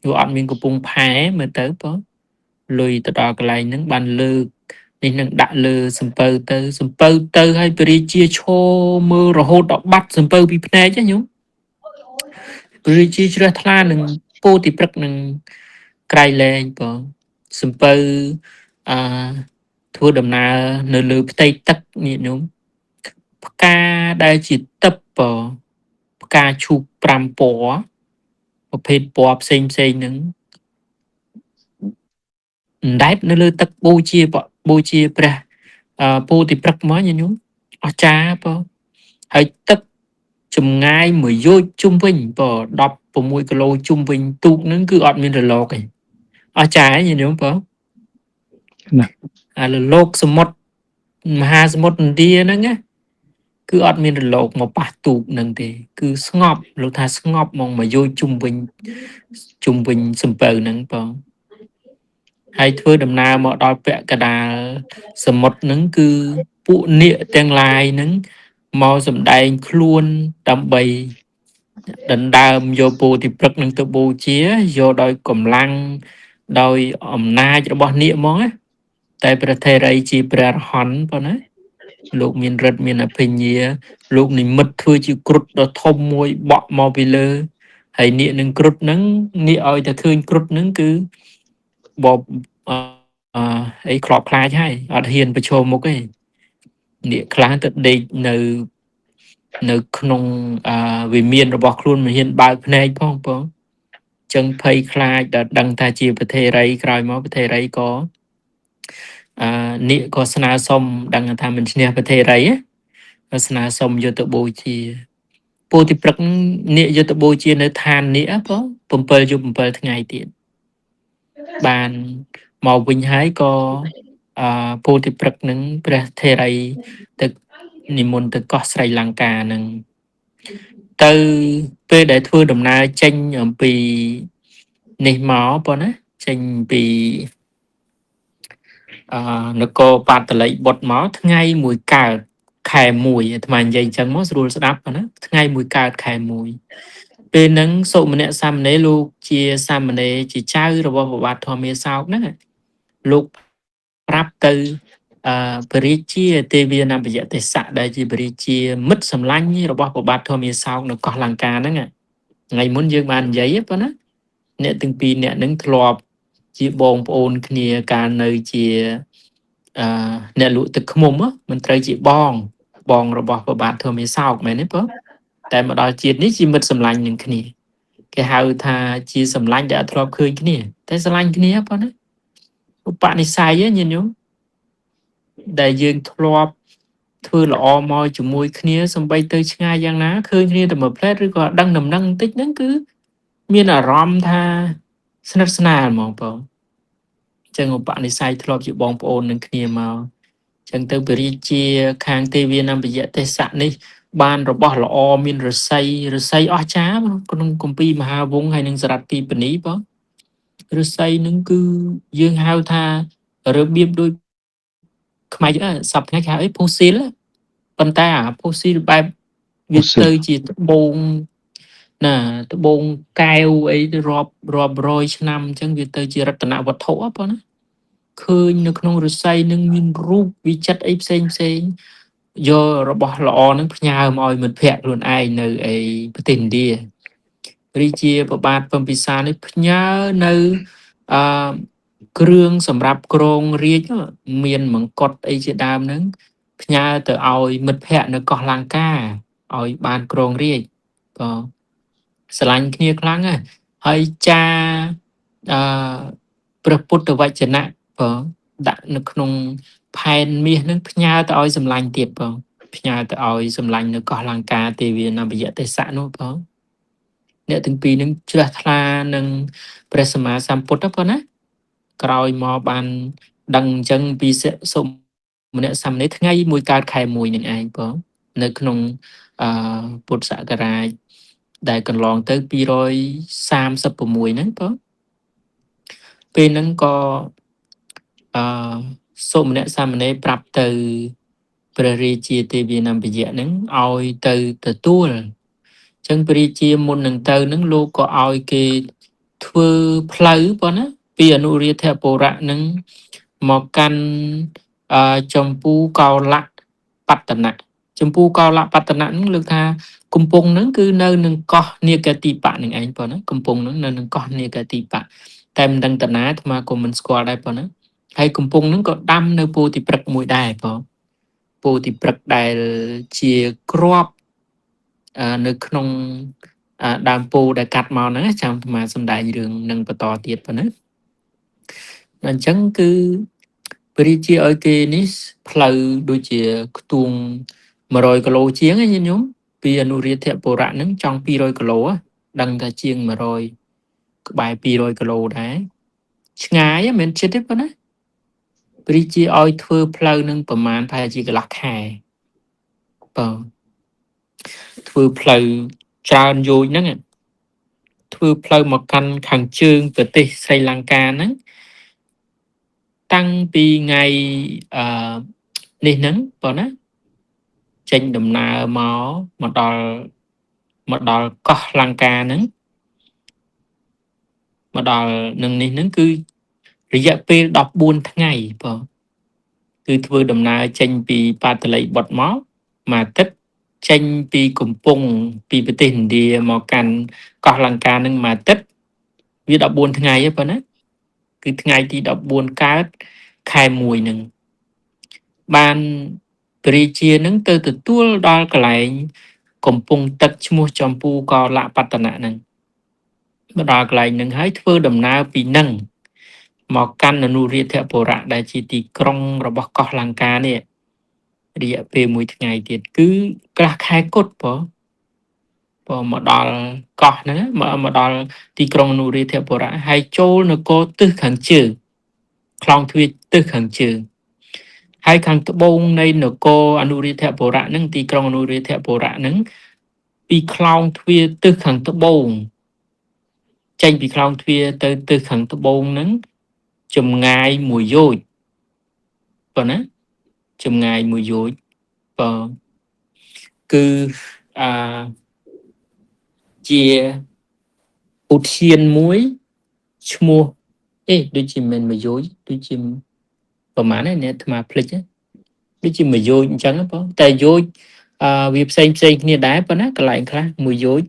វាអត់មានកំពង់ផែមើលទៅបើលុយទៅដល់កន្លែងហ្នឹងបានលើកនេះនឹងដាក់លើសំពៅទៅសំពៅទៅហើយព្រះរាជាឈរមើលរហូតដល់បាត់សំពៅពីភ្នែកណាញោមព្រះរាជាជ្រះថ្លានឹងពោធិព្រឹកនឹងក្រៃលែងបងសំពៅអឺធ្វើដំណើរនៅលើផ្ទៃទឹកនេះញោមផ្កាដែលជាទឹកបងផ្កាឈូក5ពណ៌ប្រភេទពណ៌ផ្សេងផ្សេងហ្នឹងអណ្ដែតនៅលើទឹកបូជាបូជាព្រះពោធិព្រឹកមកញាតិញោមអស្ចារ្យបងហើយទឹកចម្ងាយមួយយោជជុំវិញបង16គីឡូជុំវិញទូកហ្នឹងគឺអត់មានរលកទេអស្ចារ្យញាតិញោមបង ណា អារលកសមុទ្រមហាសមុទ្រឥណ្ឌាហ្នឹងណាគឺអត់មានរលកមកប៉ះទូកហ្នឹងទេគឺស្ងប់លោកថាស្ងប់ហ្មងមួយយោជជុំវិញជុំវិញសំពៅហ្នឹងបងហើយធ្វើដំណើរមកដល់ពាក់កណ្ដាលសមុទ្រហ្នឹងគឺពួកនាគទាំងឡាយហ្នឹងមកសំដែងខ្លួនដើម្បីដណ្ដើមយកពោធិព្រឹកនឹងទៅបូជាយកដោយកម្លាំងដោយអំណាចរបស់នាគហ្មងណាតែព្រះថេរីជាព្រះអរហន្តប៉ុណ្ណាលោកមានរិទ្ធមានអភិញ្ញាលោកនិមិត្តធ្វើជាគ្រុឌដ៏ធំមួយបក់មកពីលើហើយនាគនឹងគ្រុឌហ្នឹងនាគឲ្យតែឃើញគ្រុឌហ្នឹងគឺបបអីខ្លោបខ្លាចហើយអត់ហ៊ានប្រឈមមុខទេនាគខ្លះទៅដេកនៅក្នុងវិមានរបស់ខ្លួនមិនហ៊ានបើកភ្នែកផងបងចឹងភ័យខ្លាចដល់ដឹងថាជាប្រធេរីក្រោយមកប្រធេរីក៏នាគក៏ស្នើសុំដឹងថាមិនឈ្នះប្រធេរីក៏ស្នើសុំយកទៅបូជាពោធិព្រឹកនាគយកទៅបូជានៅឋាននាគបង7យប់7ថ្ងៃទៀតបានមកវិញហើយក៏ពោធិព្រឹកនឹងព្រះថេរីទៅនិមន្តទៅកោះស្រីលង្កានឹងទៅពេលដែលធ្វើដំណើរចេញអំពីនេះមកប៉ុណ្ណាចេញពីនគរបាតលីបុត្រមកថ្ងៃមួយកើតខែ1អាត្មានិយាយអញ្ចឹងមកស្រួលស្ដាប់ប៉ុណ្ណាថ្ងៃមួយកើតខែ1ពេលហ្នឹងសុមនៈសាមណេរលោកជាសាមណេរជាចៅរបស់ព្រះបាទធម្មាសោកហ្នឹងលោកប្រាប់ទៅព្រះរាជាទេវានពយទេសៈដែលជាព្រះរាជាមិត្តសម្លាញ់របស់ព្រះបាទធម្មាសោកនៅកោះលង្កាហ្នឹងណា ថ្ងៃមុនយើងបាននិយាយប៉ុណ្ណាអ្នកទាំងពីរអ្នកនឹងធ្លាប់ជាបងប្អូនគ្នាកាលនៅជាអ្នកលក់ទឹកឃ្មុំមិនត្រូវជាបងបងរបស់ព្រះបាទធម្មាសោកមែនទេបងតែមកដល់ជាតិនេះជាមិត្តសម្លាញ់នឹងគ្នាគេហៅថាជាសម្លាញ់ដែលអត់ធ្លាប់ឃើញគ្នាតែស្រឡាញ់គ្នាប៉ុណ្ណាឧបនិស្ស័យញាតិញោមដែលយើងធ្លាប់ធ្វើល្អមកជាមួយគ្នាសំបីទៅឆ្ងាយយ៉ាងណាឃើញគ្នាតែមួយផ្លែតឬក៏ដឹងដំណឹងបន្តិចហ្នឹងគឺមានអារម្មណ៍ថាស្និទ្ធស្នាលហ្មងបងចឹងឧបនិស្ស័យធ្លាប់ជាបងប្អូននឹងគ្នាមកចឹងទៅព្រះរាជាខាងទេវានំយៈទេសៈនេះបានរបស់ល្អមានរស័យរស័យអស្ចារ្យក្នុងគម្ពីរមហាវង្សហើយនិងសរតទីពនីបងរស័យនឹងគឺយើងហៅថារបៀបដូចខ្មែរសប្តាហ៍ថ្ងៃគេហៅអីផូស៊ីលប៉ុន្តែអាផូស៊ីលបែបវាទៅជាត្បូងណាត្បូងកែវអីរាប់រាប់រយឆ្នាំអញ្ចឹងវាទៅជារតនវត្ថុបងណាឃើញនៅក្នុងរស័យនឹងមានរូបវិចិត្រអីផ្សេងផ្សេងយករបស់ល្អនឹងផ្ញើមកឲ្យមិត្តភ័ក្តិខ្លួនឯងនៅឯប្រទេសឥណ្ឌារាជាប្របាទពំពិសានេះផ្ញើនៅអឺគ្រឿងសម្រាប់ក្រងរាជមានមង្គុតអីជាដើមហ្នឹងផ្ញើទៅឲ្យមិត្តភ័ក្តិនៅកោះលង្កាឲ្យបានក្រងរាជក៏ស្រឡាញ់គ្នាខ្លាំងណាស់ហើយចាអឺព្រះពុទ្ធវចនៈបងដាក់នៅក្នុងផែនមាសនឹងផ្ញើទៅឲ្យសម្លាញ់ទៀតបងផ្ញើទៅឲ្យសម្លាញ់នៅកោះលង្កាទេវានំយៈទេសៈនោះបងអ្នកទាំងពីរនឹងជ្រះថ្លានឹងព្រះសម្មាសម្ពុទ្ធបងណាក្រោយមកបានដឹងអញ្ចឹងពីសុមនៈសាមណេរថ្ងៃមួយកើតខែ1នឹងឯងបងនៅក្នុងអឺពុទ្ធសករាជដែលកន្លងទៅ236ហ្នឹងបងពេលហ្នឹងក៏អឺសុមនៈសាមណេរប្រាប់ទៅព្រះរាជាទេវានំពយៈហ្នឹងឲ្យទៅទទួលអញ្ចឹងព្រះរាជាមុននឹងទៅហ្នឹងលោកក៏ឲ្យគេធ្វើផ្លូវប៉ុណ្ណាពីអនុរាធបុរៈហ្នឹងមកកាន់ចម្ពូកោលៈបត្តនៈចម្ពូកោលៈបត្តនៈហ្នឹងលើកថាកំពង់ហ្នឹងគឺនៅនឹងកោះនាគតិបៈនឹងឯងប៉ុណ្ណាកំពង់ហ្នឹងនៅនឹងកោះនាគតិបៈតែមិនដឹងតាណាអាត្មាក៏មិនស្គាល់ដែរប៉ុណ្ណាហើយកំពង់ហ្នឹងក៏ដាំនៅពោធិព្រឹក្សមួយដែរបងពោធិព្រឹក្សដែលជាគ្រាប់នៅក្នុងដើមពោដែលកាត់មកហ្នឹងចាំអាត្មាសំដែងរឿងនឹងបន្តទៀតប៉ុណ្ណាអញ្ចឹងគឺព្រះរាជាឲ្យគេនេះផ្លូវដូចជាខ្ទង់100គីឡូជាងណាញាតិញោមពីអនុរាធបុរៈហ្នឹងចង់200គីឡូដឹងថាជាង100ក្បែរ200គីឡូដែរឆ្ងាយមិនមែនជិតទេប៉ុណ្ណាព្រះរាជាឲ្យធ្វើផ្លូវនឹងប្រមាណប្រហែលជាកន្លះខែបងធ្វើផ្លូវច្រើនយោជហ្នឹងធ្វើផ្លូវមកកាន់ខាងជើងប្រទេសស្រីលង្កាហ្នឹងតាំងពីថ្ងៃអឺនេះហ្នឹងបងណាចេញដំណើរមកដល់កោះលង្កាហ្នឹងមកដល់នឹងនេះហ្នឹងគឺរយៈពេល14ថ្ងៃបងគឺធ្វើដំណើរចេញពីបាតលីបុត្រមកមួយអាទិត្យចេញពីកំពង់ពីប្រទេសឥណ្ឌាមកកាន់កោះលង្កានឹងមួយអាទិត្យវា14ថ្ងៃទេប៉ុណ្ណាគឺថ្ងៃទី14កើតខែ1នឹងបានព្រះរាជានឹងទៅទទួលដល់កន្លែងកំពង់ទឹកឈ្មោះចម្ពូកោលបត្តនៈនឹងមកដល់កន្លែងនឹងហើយធ្វើដំណើរពីនឹងមកកាន់អនុរាធបុរៈដែលជាទីក្រុងរបស់កោះលង្កានេះរយៈពេលមួយថ្ងៃទៀតគឺក្រាស់ខែគុតបងបងមកដល់កោះហ្នឹងមកដល់ទីក្រុងអនុរាធបុរៈហើយចូលនគរទិសខាងជើងខ្លោងទ្វារទិសខាងជើងហើយខាងត្បូងនៃនគរអនុរាធបុរៈហ្នឹងទីក្រុងអនុរាធបុរៈហ្នឹងពីខ្លោងទ្វារទិសខាងត្បូងចេញពីខ្លោងទ្វារទៅទិសខាងត្បូងហ្នឹងចម្ងាយមួយយោជប៉ុណ្ណាចម្ងាយមួយយោជបងគឺអឺជាឧទ្យានមួយឈ្មោះអេដូចជាមិនមួយយោជដូចជាប្រហែលណាអ្នកអាត្មាភ្លេចដូចជាមួយយោជអញ្ចឹងបងតែយោជអឺវាផ្សេងផ្សេងគ្នាដែរប៉ុណ្ណាកន្លែងខ្លះមួយយោជ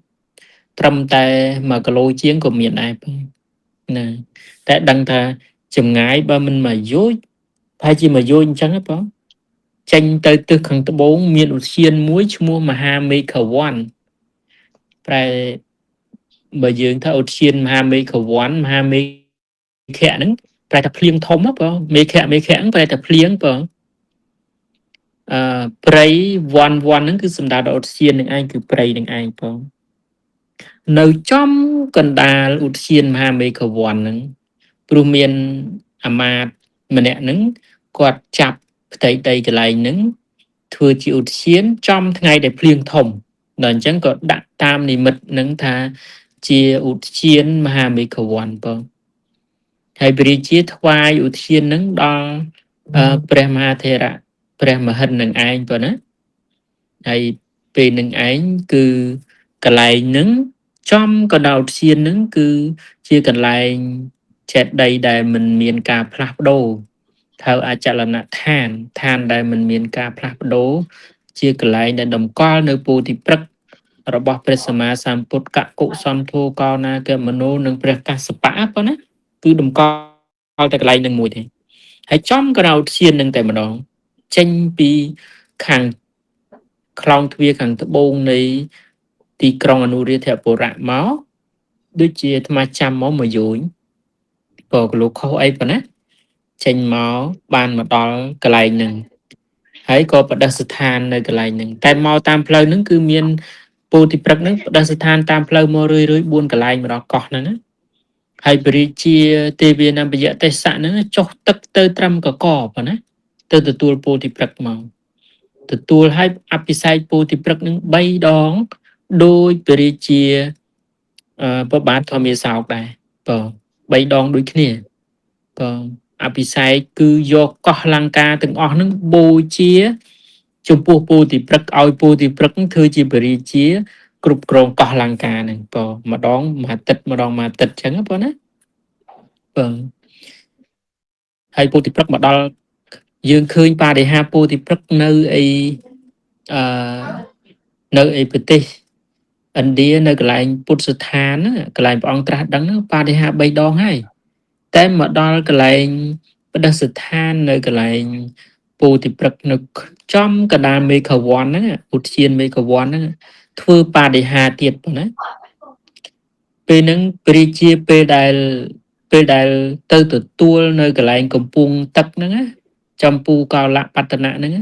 ត្រឹមតែ1គីឡូជាងក៏មានដែរបងណាតែដឹងថាចម្ងាយបើមិនមកយោជប្រហែលជាមួយយោជអញ្ចឹងហ៎បងចេញទៅទិសខាងត្បូងមានឧទ្យានមួយឈ្មោះមហាមេឃវ័នប្រែបើយើងថាឧទ្យានមហាមេឃវ័នមហាមេឃៈហ្នឹងប្រែថាភ្លៀងធំហ៎បងមេឃៈមេឃៈហ្នឹងប្រែថាភ្លៀងបងអឺព្រៃវ័នវ័នហ្នឹងគឺសំដៅដល់ឧទ្យាននឹងឯងគឺព្រៃនឹងឯងបងនៅចំកណ្ដាលឧទ្យានមហាមេឃវ័នហ្នឹងព្រោះមានអាមាត្យម្នាក់ហ្នឹងគាត់ចាប់ផ្ទៃដីកន្លែងហ្នឹងធ្វើជាឧទ្យានចំថ្ងៃដែលភ្លៀងធំដល់អញ្ចឹងក៏ដាក់តាមនិមិត្តហ្នឹងថាជាឧទ្យានមហាមេឃវ័នបងហើយព្រះរាជាថ្វាយឧទ្យានហ្នឹងដល់ព្រះមហាថេរៈព្រះមហិន្ទនឹងឯងបងណាហើយពេលនឹងឯងគឺកន្លែងហ្នឹងចំកណ្ដាលឧទ្យានហ្នឹងគឺជាកន្លែងចេតិយដែលមិនមានការផ្លាស់ប្ដូរហៅអចលនដ្ឋានឋានដែលមិនមានការផ្លាស់ប្ដូរជាកន្លែងដែលតម្កល់នៅពោធិព្រឹក្សរបស់ព្រះសម្មាសម្ពុទ្ធកកុសន្ធោកោណាគមនោនិងព្រះកស្សបៈប៉ុណ្ណាគឺតម្កល់តែកន្លែងនឹងមួយទេហើយចំក្រៅឧទ្យាននឹងតែម្ដងចេញពីខាងខ្លោងទ្វារខាងត្បូងនៃទីក្រុងអនុរាធបុរៈមកដូចជាអាត្មាចាំមកមួយយូញបើគីឡូខុសអីប៉ុណ្ណាចេញមកបានមកដល់កន្លែងហ្នឹងហើយក៏បដិស្ថាននៅកន្លែងហ្នឹងតែមកតាមផ្លូវហ្នឹងគឺមានពោធិព្រឹក្សហ្នឹងបដិស្ថានតាមផ្លូវមករឿយៗ4កន្លែងមកដល់កោះហ្នឹងណាហើយព្រះរាជាទេវានំយទេសៈហ្នឹងចុះទឹកទៅត្រឹមកកប៉ុណ្ណាទៅទទួលពោធិព្រឹក្សមកទទួលឲ្យអភិសេកពោធិព្រឹក្សនឹង3ដងដោយព្រះរាជាព្រះបាទធម្មាសោកដែរបង3ដងដូចគ្នាបងអភិសេកគឺយកកោះលង្កាទាំងអស់ហ្នឹងបូជាចំពោះពោធិព្រឹក្សឲ្យពោធិព្រឹក្សធ្វើជាព្រះរាជាគ្រប់គ្រងកោះលង្កាហ្នឹងបងម្ដងមួយអាទិត្យម្ដងមួយអាទិត្យអញ្ចឹងបងណាបងហើយពោធិព្រឹក្សមកដល់យើងឃើញបរិហាពោធិព្រឹក្សនៅអីអឺនៅអីប្រទេសឥណ្ឌានៅកន្លែងពុទ្ធស្ថានហ្នឹងកន្លែងព្រះអង្គត្រាស់ដឹងហ្នឹងបរិហា3ដងហើយតែមកដល់កន្លែងបដិស្ថាននៅកន្លែងពោធិព្រឹក្សនៅចំកណ្ដាលមេឃវ័នហ្នឹងឧទ្យានមេឃវ័នហ្នឹងធ្វើបដិហាទៀតបងណាពេលហ្នឹងព្រះរាជាពេលដែលទៅទទួលនៅកន្លែងកំពង់ទឹកហ្នឹងណាចំពូកោលបត្តនៈហ្នឹង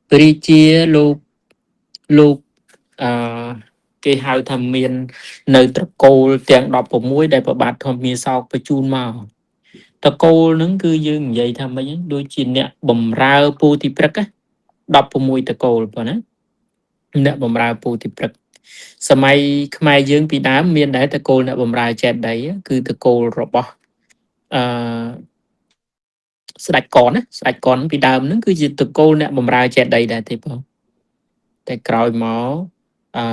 ព្រះរាជាលោកអឺគេហៅថាមាននៅត្រកូលទាំង16ដែលព្រះបាទធម្មាសោកបញ្ជូនមកត្រកូលហ្នឹងគឺយើងនិយាយថាម៉េចដូចជាអ្នកបំរើពោធិព្រឹក្ស16ត្រកូលប៉ុណ្ណាអ្នកបំរើពោធិព្រឹក្សសម័យខ្មែរយើងពីដើមមានដែរត្រកូលអ្នកបំរើចេតិយគឺត្រកូលរបស់អឺស្ដេចកនណាស្ដេចកនពីដើមហ្នឹងគឺជាត្រកូលអ្នកបំរើចេតិយដែរទេបងតែក្រោយមកអឺ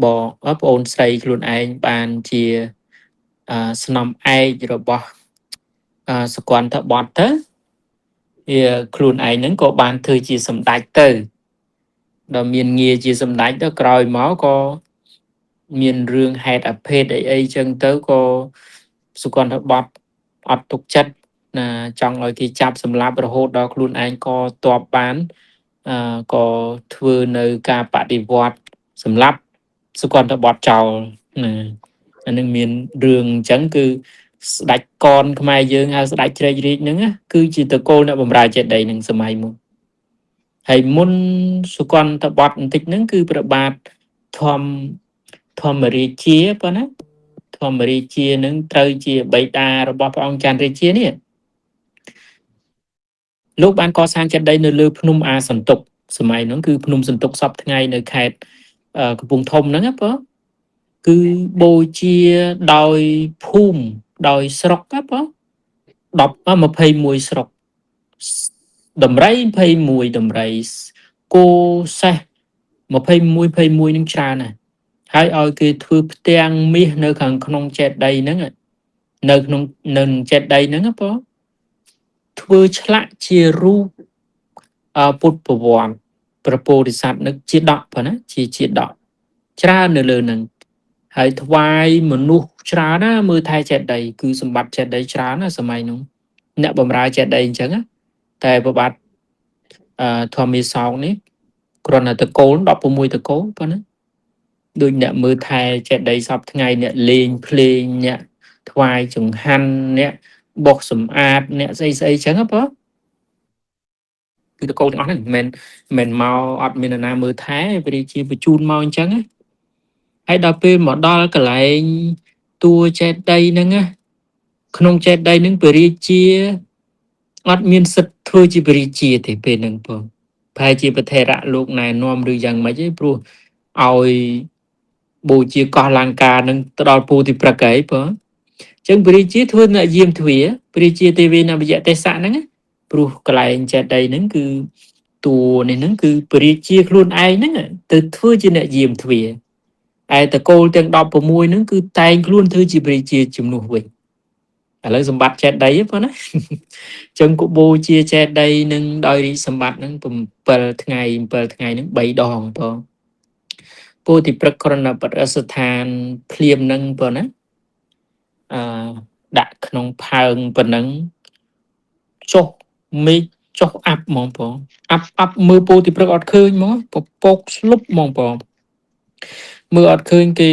បងប្អូនស្រីខ្លួនឯងបានជាអឺស្នំឯករបស់អឺសកន្ធបតទៅវាខ្លួនឯងហ្នឹងក៏បានធ្វើជាសម្ដេចទៅដល់មានងារជាសម្ដេចទៅក្រោយមកក៏មានរឿងហេតុអភេទអីអីចឹងទៅក៏សុគន្ធបតអត់ទុកចិត្តណាចង់ឲ្យគេចាប់សម្លាប់រហូតដល់ខ្លួនឯងក៏តបបានអឺក៏ធ្វើនៅការបដិវត្តសម្លាប់សុគន្ធបតចោលណាអានឹងមានរឿងអញ្ចឹងគឺស្ដេចកនខ្មែរយើងហៅស្ដេចជ្រែករាជហ្នឹងគឺជាតកូលអ្នកបម្រើចេតិយនឹងសម័យមុនហើយមុនសុគន្ធបតបន្តិចហ្នឹងគឺព្រះបាទធម្មរាជាប៉ុណ្ណាធម្មរាជានឹងត្រូវជាបិតារបស់ព្រះអង្គច័ន្ទរាជានេះលោកបានកសាងចេតិយនៅលើភ្នំអាសន្ទុកសម័យហ្នឹងគឺភ្នំសន្ទុកសពថ្ងៃនៅខេត្តកំពង់ធំហ្នឹងណាបងគឺបូជាដោយភូមិដោយស្រុកណាបង10 21ស្រុកដំរី21ដំរីគោសេះ21 21នឹងច្រើនណាស់ហើយឲ្យគេធ្វើផ្ទាំងមាសនៅខាងក្នុងចេតិយហ្នឹងនៅក្នុងនៅចេតិយហ្នឹងណាបងធ្វើឆ្លាក់ជារូបពុទ្ធប្រវត្តិព្រះពោធិសត្វនឹកជាដកប៉ុណ្ណាជាដកច្រើននៅលើហ្នឹង ហើយថ្វាយមនុស្សច្រើនណាមើលថែចេតិយគឺសម្បត្តិចេតិយច្រើនណាសម័យនោះអ្នកបំរើចេតិយអញ្ចឹងតែប្របាទធម្មាសោកនេះគ្រាន់តែតកូល16តកូលប៉ុណ្ណាដូចអ្នកមើលថែចេតិយសពថ្ងៃអ្នកលេងភ្លេងអ្នកថ្វាយចង្ហាន់អ្នកបោសសម្អាតអ្នកស្អីស្អីចឹងបងគឺតកូលទាំងអស់ហ្នឹងមិនមែនមកអត់មាននរណាមើលថែព្រះរាជាបញ្ជូនមកអញ្ចឹងណាហើយដល់ពេលមកដល់កន្លែងតួចេតិយហ្នឹងណាក្នុងចេតិយហ្នឹងព្រះរាជាអត់មានសិទ្ធធ្វើជាព្រះរាជាទេពេលហ្នឹងបងប្រហែលជាប្រធរៈលោកណែនាំឬយ៉ាងម៉េចឯងព្រោះឲ្យបូជាកោះលង្កានឹងទៅដល់ពោធិព្រឹកអីបងអញ្ចឹងព្រះរាជាធ្វើអ្នកយាមទ្វាព្រះរាជាទេវេនវយទេសៈហ្នឹងព្រោះកន្លែងចេតិយហ្នឹងគឺតួនេះហ្នឹងគឺព្រះរាជាខ្លួនឯងហ្នឹងទៅធ្វើជាអ្នកយាមទ្វាឯតកូលទាំង16ហ្នឹងគឺតែងខ្លួនធ្វើជាព្រះរាជាជំនួសវិញឥឡូវសម្បត្តិចេតិយបងណាអញ្ចឹងក៏បូជាចេតិយនឹងដោយរាជសម្បត្តិហ្នឹង7ថ្ងៃ7ថ្ងៃហ្នឹង3ដងបងពោធិព្រឹកក្រណបរិស្ថានភ្លាមហ្នឹងបងណាអឺដាក់ក្នុងផើងប៉ុណ្ណឹងចុះមេឃចុះអាប់ហ្មងបងអាប់អាប់មើលពោធិព្រឹកអត់ឃើញហ្មងពពកស្លុបហ្មងបងមើលអត់ឃើញគេ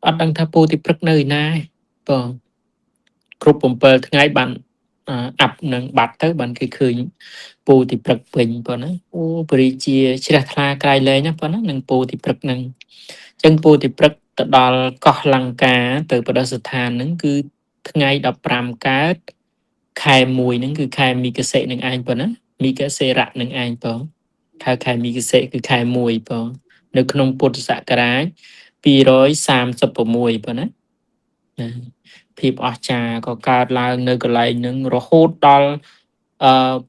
អត់ដឹងថាពោធិព្រឹកនៅឯណាបងគ្រប់7ថ្ងៃបានអាប់នឹងបាត់ទៅបានគេឃើញពោធិព្រឹកវិញបងណាអូព្រះរាជាជ្រះថ្លាក្រៃលែងណាបងណានឹងពោធិព្រឹកហ្នឹងអញ្ចឹងពោធិព្រឹកទៅដល់កោះលង្កាទៅបដិស្ថានហ្នឹងគឺថ្ងៃ15កើតខែ1ហ្នឹងគឺខែមីកសិនឹងឯងបងណាមីកសិរៈនឹងឯងបងខែមីកសិគឺខែ1បងនៅក្នុងពុទ្ធសករាជ236បងណាភាពអស្ចារ្យក៏កើតឡើងនៅកន្លែងហ្នឹងរហូតដល់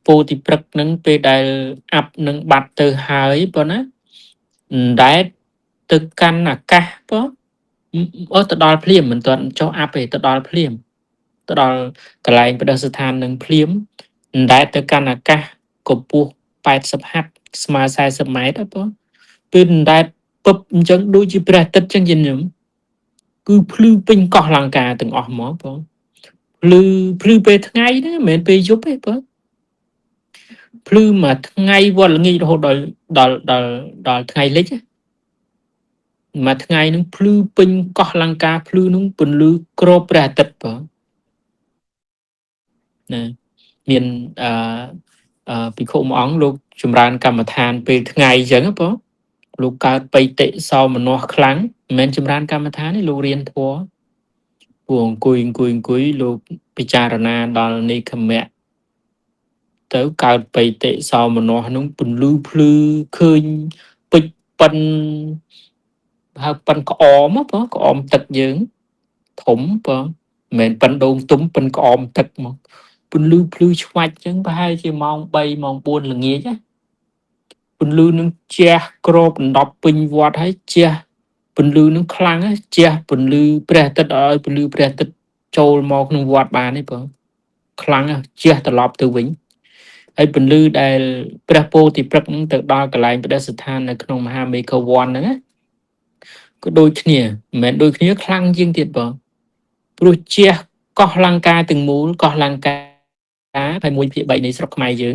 ពោធិព្រឹកហ្នឹងពេលដែលអាប់នឹងបាត់ទៅហើយបងណាអណ្ដែតទៅកាន់អាកាសបងអឺទៅដល់ភ្លាមមិនទាន់ចុះអាប់ទេទៅដល់ភ្លាមទៅដល់កន្លែងបដិស្ថាននឹងភ្លាមអណ្ដែតទៅកាន់អាកាសកម្ពស់80ហត្ថស្មើ40ម៉ែត្របងពេលអណ្ដែតពឹបអញ្ចឹងដូចជាព្រះអាទិត្យអញ្ចឹងជាខ្ញុំគឺភ្លឺពេញកោះលង្កាទាំងអស់ហ្មងបងភ្លឺភ្លឺពេលថ្ងៃហ្នឹងមិនមែនពេលយប់ទេបងភ្លឺមួយថ្ងៃវត្តល្ងាចរហូតដល់ដល់ដល់ដល់ថ្ងៃលិចមួយថ្ងៃហ្នឹងភ្លឺពេញកោះលង្កាភ្លឺហ្នឹងពន្លឺគ្របព្រះអាទិត្យបងណាមានអឺភិក្ខុមួយអង្គលោកចម្រើនកម្មដ្ឋានពេលថ្ងៃអញ្ចឹងបងលោកកើតបៃតិសោមនស្សខ្លាំងមិនមែនចម្រើនកម្មដ្ឋានទេលោករៀនធម៌ពួកអង្គុយអង្គុយអង្គុយលោកពិចារណាដល់និខមៈទៅកើតបៃតិសោមនស្សនោះពន្លឺភ្លឺឃើញពេជ្រប៉ិនហៅប៉ិនក្អមបងក្អមទឹកយើងធំបងមិនមែនប៉ិនដូងទុំប៉ិនក្អមទឹកមកពន្លឺភ្លឺឆ្វាច់ចឹងប្រហែលជាម៉ោង3ម៉ោង4ល្ងាចណាពន្លឺនឹងជះក្របដណ្ដប់ពេញវត្តហើយជះពន្លឺនឹងខ្លាំងជះពន្លឺព្រះអាទិត្យឲ្យពន្លឺព្រះអាទិត្យចូលមកក្នុងវត្តបានទេបងខ្លាំងជះត្រឡប់ទៅវិញហើយពន្លឺដែលព្រះពោធិព្រឹកនឹងទៅដល់កន្លែងបដិស្ថាននៅក្នុងមហាមេឃវ័នហ្នឹងណាក៏ដូចគ្នាមិនមែនដូចគ្នាខ្លាំងជាងទៀតបងព្រោះជះកោះលង្កាទាំងមូលកោះលង្កាហើយ1/3នៃស្រុកខ្មែរយើង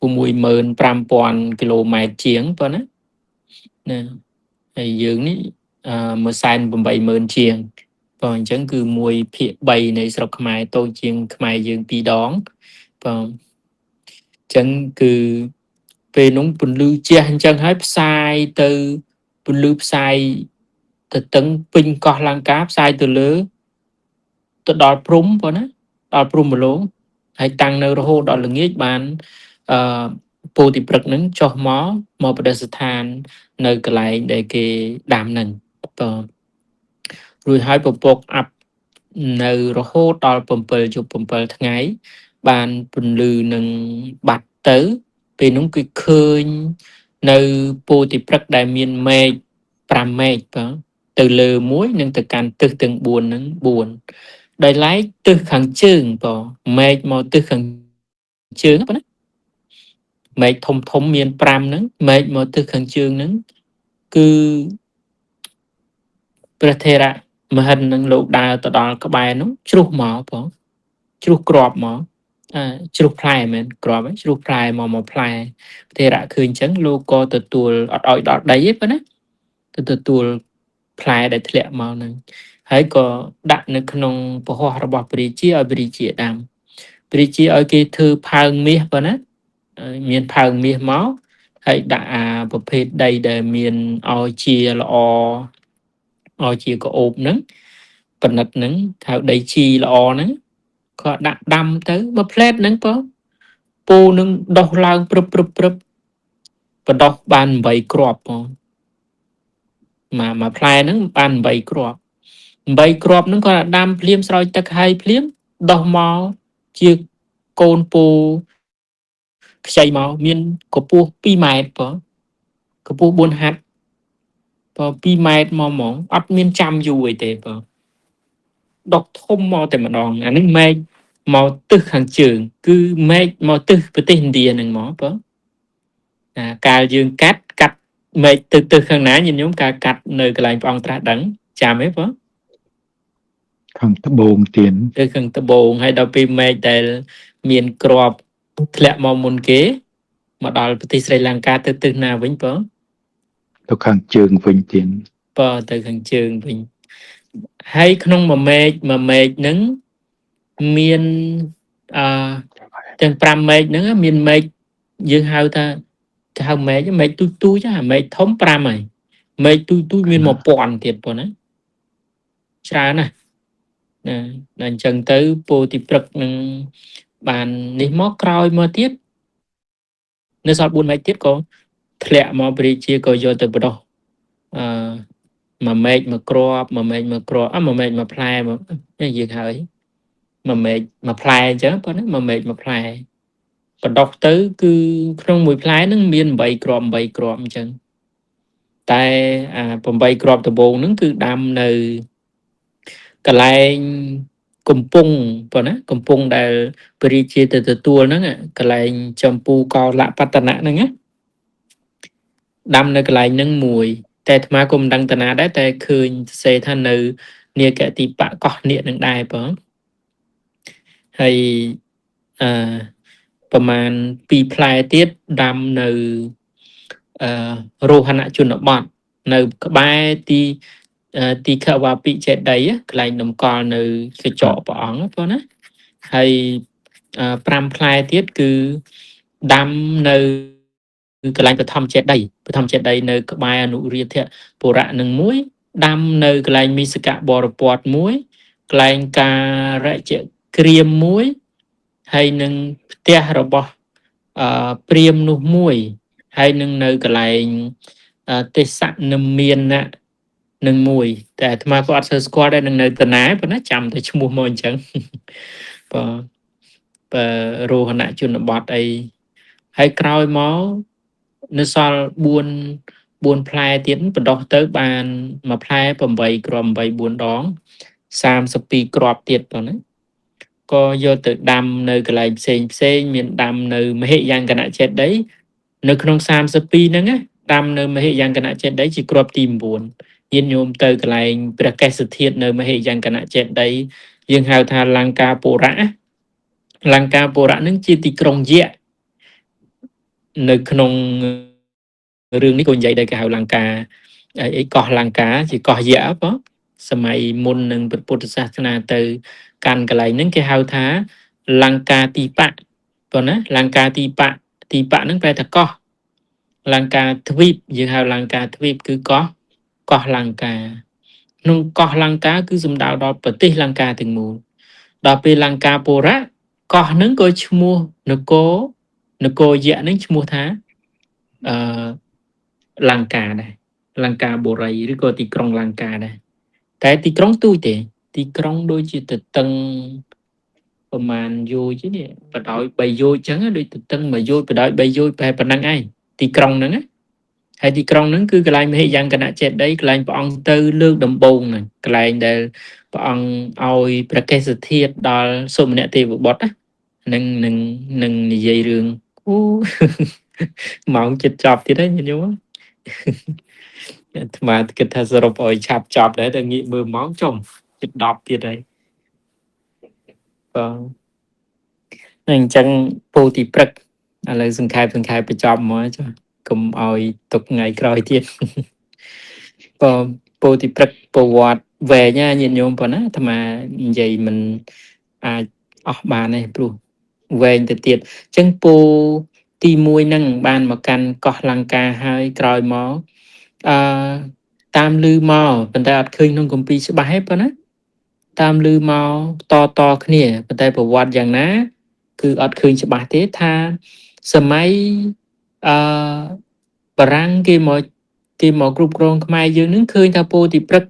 65000គីឡូម៉ែត្រជាងប៉ុណ្ណាណាហើយយើងនេះ180,000ជាងបងអញ្ចឹងគឺ1/3នៃស្រុកខ្មែរតូចជាងខ្មែរយើង2ដងបងអញ្ចឹងគឺពេលនោះពន្លឺជះអញ្ចឹងហើយផ្សាយទៅពន្លឺផ្សាយទៅតឹងពេញកោះលង្កាផ្សាយទៅលើទៅដល់ព្រំបងណាដល់ព្រំមលោងហើយតាំងនៅរហូតដល់ល្ងាចបានអឺពោធិព្រឹកនឹងចុះមកមកបដិស្ថាននៅកន្លែងដែលគេដាំនឹងបងរួចហើយពពកអាប់នៅរហូតដល់7យប់7ថ្ងៃបានពន្លឺនឹងបាត់ទៅពេលនោះគឺឃើញនៅពោធិព្រឹកដែលមានមេឃ5មេឃបងទៅលើមួយនិងទៅកាន់ទិសទាំង4ហ្នឹង4ដោយឡែកទិសខាងជើងបងមេឃមកទិសខាងជើងបងណាមេឃធំធំមាន5ហ្នឹងមេឃមកទិសខាងជើងហ្នឹងគឺ ព្រះថេរៈមហិននឹងលោកដើរទៅដល់ក្បែរនោះជ្រុះមកផងជ្រុះក្របមកជ្រុះផ្លែមែនក្របជ្រុះផ្លែមកមកផ្លែព្រះថេរៈឃើញអញ្ចឹងលោកក៏ទទួលអត់ឲ្យដល់ដីទេប៉ុណ្ណាទៅទទួលផ្លែដែលធ្លាក់មកហ្នឹងហើយក៏ដាក់នៅក្នុងពហោះរបស់ព្រះរាជាឲ្យព្រះរាជាដាំព្រះរាជាឲ្យគេធ្វើផើងមាសប៉ុណ្ណាមានផើងមាសមកហើយដាក់អាប្រភេទដីដែលមានឲ្យជាល្អឲ្យជាក្អូបហ្នឹងប៉និតហ្នឹងហៅដីជីល្អហ្នឹងក៏ដាក់ដាំទៅមួយផ្លែតហ្នឹងបើពូនឹងដោះឡើងព្រឹបព្រឹបព្រឹបបដោះបាន8គ្រាប់ផងមួយផ្លែហ្នឹងបាន8គ្រាប់8គ្រាប់ហ្នឹងគាត់ដាំភ្លាមស្រោចទឹកហើយភ្លាមដោះមកជាកូនពូខ្ចីមកមានកម្ពស់2ម៉ែត្របងកម្ពស់4ហាត់បង2ម៉ែត្រមកហ្មងអត់មានចាំយូរអីទេបងដកធំមកតែម្ដងអានេះមែកមកទិសខាងជើងគឺមែកមកទិសប្រទេសឥណ្ឌាហ្នឹងមកបងអាកាលយើងកាត់មែកទៅទិសខាងណាញាតិញោមកាលកាត់នៅកន្លែងព្រះអង្គត្រាស់ដឹងចាំទេបងខាងត្បូងទៀនទៅខាងត្បូងហើយដល់ពេលមែកដែលមានក្របធ្លាក់មកមុនគេមកដល់ប្រទេសស្រីលង្កាទៅទិសណាវិញបងទៅខាងជើងវិញទៀនបងទៅខាងជើងវិញហើយក្នុងមួយមែកមួយមែកហ្នឹងមានអឺទាំង5មែកហ្នឹងមានមែកយើងហៅថាគេហៅមែកមែកទូចទូចអាមែកធំ5ហើយមែកទូចទូចមាន1000ទៀតបងណាច្រើនណាស់ណាដល់អញ្ចឹងទៅពោធិព្រឹកនឹងបាននេះមកក្រោយមកទៀតនៅសល់4មែកទៀតក៏ធ្លាក់មកព្រះរាជាក៏យកទៅបដោះអឺមួយមែកមួយគ្រាប់មួយមែកមួយគ្រាប់មួយមែកមួយផ្លែមកយើងហើយមួយមែកមួយផ្លែអញ្ចឹងប៉ុណ្ណាមួយមែកមួយផ្លែបដោះទៅគឺក្នុងមួយផ្លែហ្នឹងមាន8គ្រាប់8គ្រាប់អញ្ចឹងតែអា8គ្រាប់ដំបូងហ្នឹងគឺដាំនៅកន្លែងកំពង់ប៉ុណ្ណាកំពង់ដែលព្រះរាជាទៅទទួលហ្នឹងកន្លែងចម្ពូកោលបតនៈហ្នឹងណាដាំនៅកន្លែងហ្នឹងមួយតែអាត្មាក៏មិនដឹងតាណាដែរតែឃើញសរសេរថានៅនាគតិបៈកោះនាគនឹងដែរបងហើយអឺប្រមាណ2ផ្លែទៀតដាំនៅអឺរោហនជនបទនៅក្បែរទីខវ៉ាពិចេតីកន្លែងតម្កល់នៅកញ្ចក់ព្រះអង្គបងណាហើយ5ផ្លែទៀតគឺដាំនៅកន្លែងបឋមចេតីបឋមចេតីនៅក្បែរអនុរាធបុរៈនឹងមួយដាំនៅកន្លែងមិសកបរពតមួយកន្លែងការជក្រៀមមួយហើយនឹងផ្ទះរបស់ព្រាមនោះមួយហើយនឹងនៅកន្លែងទេសនិមានៈនឹងមួយតែអាត្មាក៏អត់សូវស្គាល់ដែរនឹងនៅតាណាប៉ុន្តែចាំតែឈ្មោះមកអញ្ចឹងបើបើរោហនជនបទអីហើយក្រោយមកនៅសល់4ផ្លែទៀតបដោះទៅបានមួយផ្លែ8គ្រាប់8 4ដង32គ្រាប់ទៀតបងណាក៏យកទៅដាំនៅកន្លែងផ្សេងផ្សេងមានដាំនៅមហិយង្គនចេតិយនៅក្នុង32ហ្នឹងណាដាំនៅមហិយង្គនចេតិយជាគ្រាប់ទី9ញាតិញោមទៅកន្លែងព្រះកេសធាតុនៅមហិយង្គនចេតិយយើងហៅថាលង្កាបុរៈលង្កាបុរៈហ្នឹងជាទីក្រុងយៈនៅក្នុងរឿងនេះក៏និយាយដែរគេហៅលង្កាអីកោះលង្កាជាកោះយៈបងសម័យមុននឹងព្រះពុទ្ធសាសនាទៅកាន់កន្លែងហ្នឹងគេហៅថាលង្កាទីបៈបងណាលង្កាទីបៈទីបៈហ្នឹងប្រែថាកោះលង្កាទ្វីបយើងហៅលង្កាទ្វីបគឺកោះកោះលង្កាក្នុងកោះលង្កាគឺសំដៅដល់ប្រទេសលង្កាទាំងមូលដល់ពេលលង្កាបុរៈកោះហ្នឹងក៏ឈ្មោះនគរនគរយៈហ្នឹងឈ្មោះថាអឺលង្កាដែរលង្កាបុរីឬក៏ទីក្រុងលង្កាដែរតែទីក្រុងទូចទេទីក្រុងដូចជាទទឹងប្រមាណយោជនេះបដោយ3យោជចឹងដូចទទឹង1យោជបដោយ3យោជប្រហែលប៉ុណ្ណឹងឯងទីក្រុងហ្នឹងណាហើយទីក្រុងហ្នឹងគឺកន្លែងមហិយង្គនចេតិយកន្លែងព្រះអង្គទៅលើកដំបូងហ្នឹងកន្លែងដែលព្រះអង្គឲ្យព្រះកេសធាតុដល់សុមនទេវបុត្រណានឹងនឹងនឹងនិយាយរឿងអូម៉ោងចិត្តចប់ទៀតហើយញាតិញោម អាត្មាគិតថាសរុបឲ្យឆាប់ចប់ដែរតែងាកមើលម៉ោងចំជិត10ទៀតហើយបងអញ្ចឹងពោធិព្រឹកឥឡូវសង្ខេបបញ្ចប់មកចុះកុំឲ្យទុកថ្ងៃក្រោយទៀតបងពោធិព្រឹកប្រវត្តិវែងណាញាតិញោមប៉ុណ្ណាអាត្មានិយាយមិនអាចអស់បានទេព្រោះវែងទៅទៀតអញ្ចឹងពោទី1ហ្នឹងបានមកកាន់កោះលង្កាហើយក្រោយមកអឺតាមឮមកប៉ុន្តែអត់ឃើញក្នុងគម្ពីរច្បាស់ទេប៉ុណ្ណាតាមឮមកតតគ្នាប៉ុន្តែប្រវត្តិយ៉ាងណាគឺអត់ឃើញច្បាស់ទេថាសម័យអឺបារាំងគេមកគ្រប់គ្រងខ្មែរយើងនឹងឃើញថាពោធិព្រឹក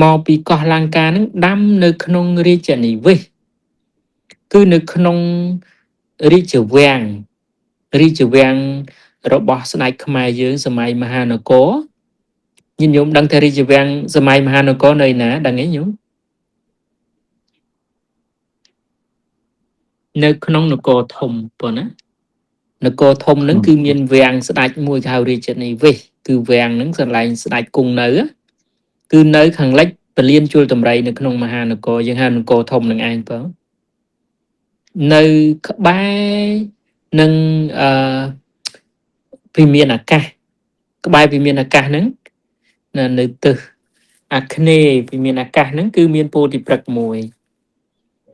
មកពីកោះលង្កានឹងដាំនៅក្នុងរាជនិវេសគឺនៅក្នុងរាជវាំងរបស់ស្ដេចខ្មែរយើងសម័យមហានគរញាតិញោមដឹងថារាជវាំងសម័យមហានគរនៅណាដឹងទេញោមនៅក្នុងនគរធំប៉ុណ្ណានគរធំហ្នឹងគឺមានវាំងស្ដេចមួយគេហៅរាជនិវេសគឺវាំងហ្នឹងកន្លែងស្ដេចគង់នៅគឺនៅខាងលិចពលានជួលតម្រៃនៅក្នុងមហានគរយើងហៅនគរធំនឹងឯងបងនៅក្បែរនឹងអឺវិមានអាកាសក្បែរវិមានអាកាសហ្នឹងនៅទិសអាគ្នេយ៍វិមានអាកាសហ្នឹងគឺមានពោធិព្រឹកមួយ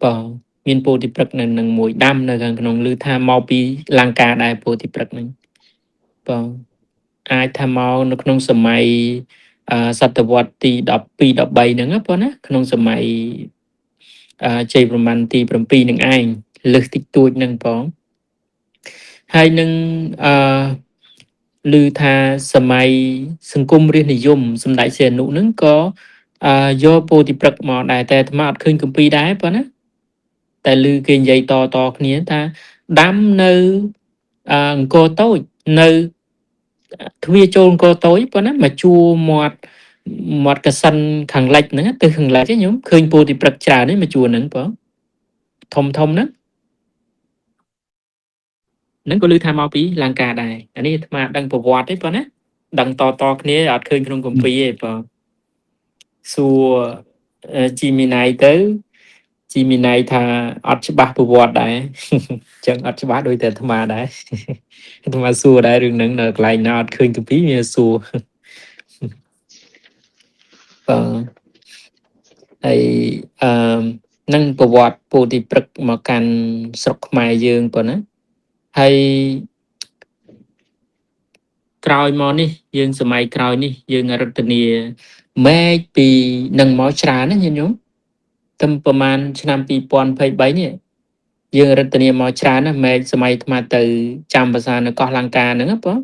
បងមានពោធិព្រឹកនៅនឹងមួយដាំនៅខាងក្នុងឮថាមកពីលង្កាដែរពោធិព្រឹកហ្នឹងបងអាចថាមកនៅក្នុងសម័យសតវត្សទី12 13ហ្នឹងណាបងណាក្នុងសម័យជ័យប្រមាណទី7នឹងឯងលើសតិចតួចហ្នឹងបងហើយនឹងអឺឮថាសម័យសង្គមរាស្ត្រនិយមសម្ដេចសីហនុហ្នឹងក៏យកពោធិព្រឹកមកដែរតែអាត្មាអត់ឃើញគម្ពីរដែរបងណាតែឮគេនិយាយតតគ្នាថាដាំនៅអង្គរតូចនៅទ្វារចូលអង្គរតូចប៉ុណ្ណាមកជួមាត់កសិនខាងលិចហ្នឹងទៅខាងលិចខ្ញុំឃើញពោធិព្រឹកច្រើននេះមកជួហ្នឹងបងធំធំហ្នឹងហ្នឹងក៏ឮថាមកពីលង្កាដែរអានេះអាត្មាដឹងប្រវត្តិទេប៉ុណ្ណាដឹងតតគ្នាអត់ឃើញក្នុងគម្ពីរទេបងសួរជីមីណៃទៅជីមីណៃថាអត់ច្បាស់ប្រវត្តិដែរអញ្ចឹងអត់ច្បាស់ដូចតែអាត្មាដែរអាត្មាសួរដែររឿងហ្នឹងនៅកន្លែងណាអត់ឃើញគម្ពីរវាសួរបងហើយអឺនឹងប្រវត្តិពោធិព្រឹកមកកាន់ស្រុកខ្មែរយើងប៉ុណ្ណាហើយក្រោយមកនេះយើងសម័យក្រោយនេះយើងរតនាមែកពីនឹងមកច្រើនណាញាតិញោមតែប្រហែលឆ្នាំ2023នេះយើងរតនាមកច្រើនណាមែកសម័យអាត្មាទៅចាំភាសានៅកោះលង្កាហ្នឹងណាបង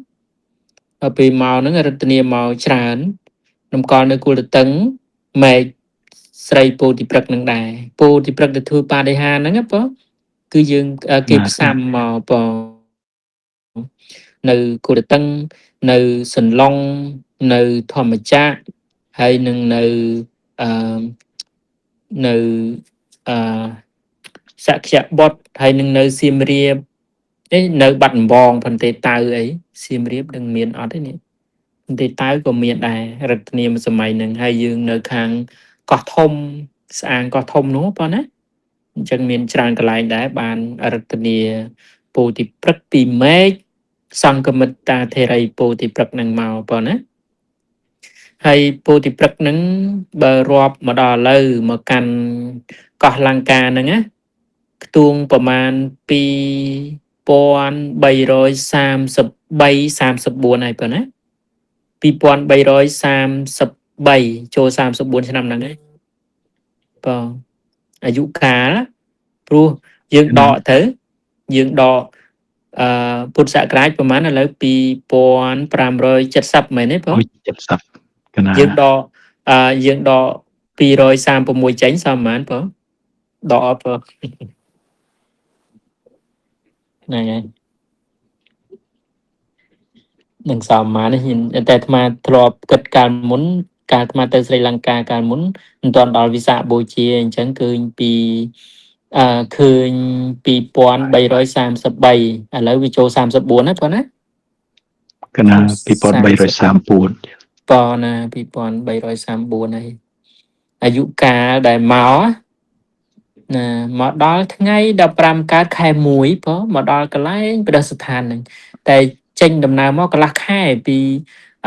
ដល់ពេលមកហ្នឹងរតនាមកច្រើនតម្កល់នៅគលតឹងមែកស្រីពោធិព្រឹកនឹងដែរពោធិព្រឹកទៅធ្វើបដិហាហ្នឹងណាបងគឺយើងគេផ្សំមកបងនៅគលតឹងនៅសន្លងនៅធម្មចក្រហើយនឹងនៅអឺនៅអឺសក្យបុត្រហើយនឹងនៅសៀមរាបនេះនៅបាត់ដំបងប៉ុន្តែតៅអីសៀមរាបនឹងមានអត់ទេនេះប៉ុន្តែតៅក៏មានដែររតនាសម័យហ្នឹងហើយយើងនៅខាងកោះធំស្អាងកោះធំនោះប៉ុណ្ណាអញ្ចឹងមានច្រើនកន្លែងដែរបានរតនាពោធិព្រឹកពីមេឃសង្ឃមិត្តាធេរីពោធិព្រឹកនឹងមកប៉ុណ្ណាហើយពោធិព្រឹកនឹងបើរាប់មកដល់ឥឡូវមកកាន់កោះលង្កាហ្នឹងណាខ្ទង់ប្រមាណ2333 34ហើយប៉ុណ្ណា2333ចូល34ឆ្នាំហ្នឹងឯងបងអាយុកាលព្រោះយើងដកទៅយើងដកអឺពុទ្ធសករាជប្រហែលឥឡូវ2570មែនទេបង 70កណាយើងដកយើងដក236ចេញសមប្រហែលបងដកអត់បងហ្នឹងហើយនឹងសមប្រហែលនេះតែអាត្មាធ្លាប់គិតកាលមុនកាលអាត្មាទៅស្រីលង្កាកាលមុនមិនទាន់ដល់វិសាខបូជាអញ្ចឹងឃើញពីឃើញ2333ឥឡូវវាចូល34ណាបងណា កណា2334 ប៉ុណា2334ហើយអាយុកាលដែលមកណាមកដល់ថ្ងៃ15កើតខែ1ផងមកដល់កន្លែងព្រះស្ថានហ្នឹងតែចេញដំណើរមកកន្លះខែពី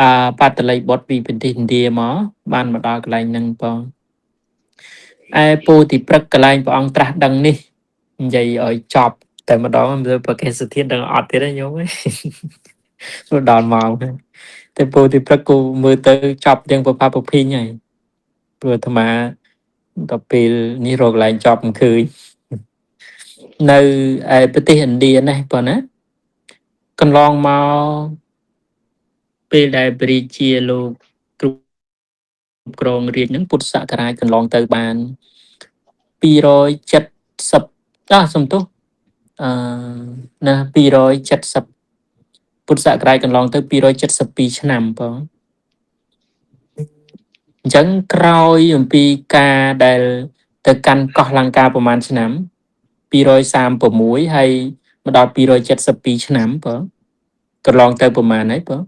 អបាតលីបុត្រពីប្រទេសឥណ្ឌាមកបានមកដល់កន្លែងហ្នឹងផងឯពោធិព្រឹក្សកន្លែងព្រះអង្គត្រាស់ដឹងនេះនិយាយឲ្យចប់តែម្ដងទៅប្រកេសធាតដឹងអត់ទៀតទេញោមមកដល់ម៉ោងតែពោធិព្រឹក្សគូមើលទៅចប់ទាំងប្រផាប្រភីងហើយព្រោះអាត្មាដល់ពេលនេះរកកន្លែងចប់មិនឃើញនៅឯប្រទេសឥណ្ឌានេះប៉ុណ្ណាកន្លងមកពេលដែលព្រះរាជាលោកគ្រប់គ្រងរាជនឹងពុទ្ធសករាជកន្លងទៅបាន270អះសំទោសអឺណា270ពុទ្ធសករាជកន្លងទៅ272ឆ្នាំបងអញ្ចឹងក្រោយអំពីការដែលទៅកាន់កោះលង្កាប្រហែលឆ្នាំ236ហើយមកដល់272ឆ្នាំបងកន្លងទៅប្រហែលហើយបង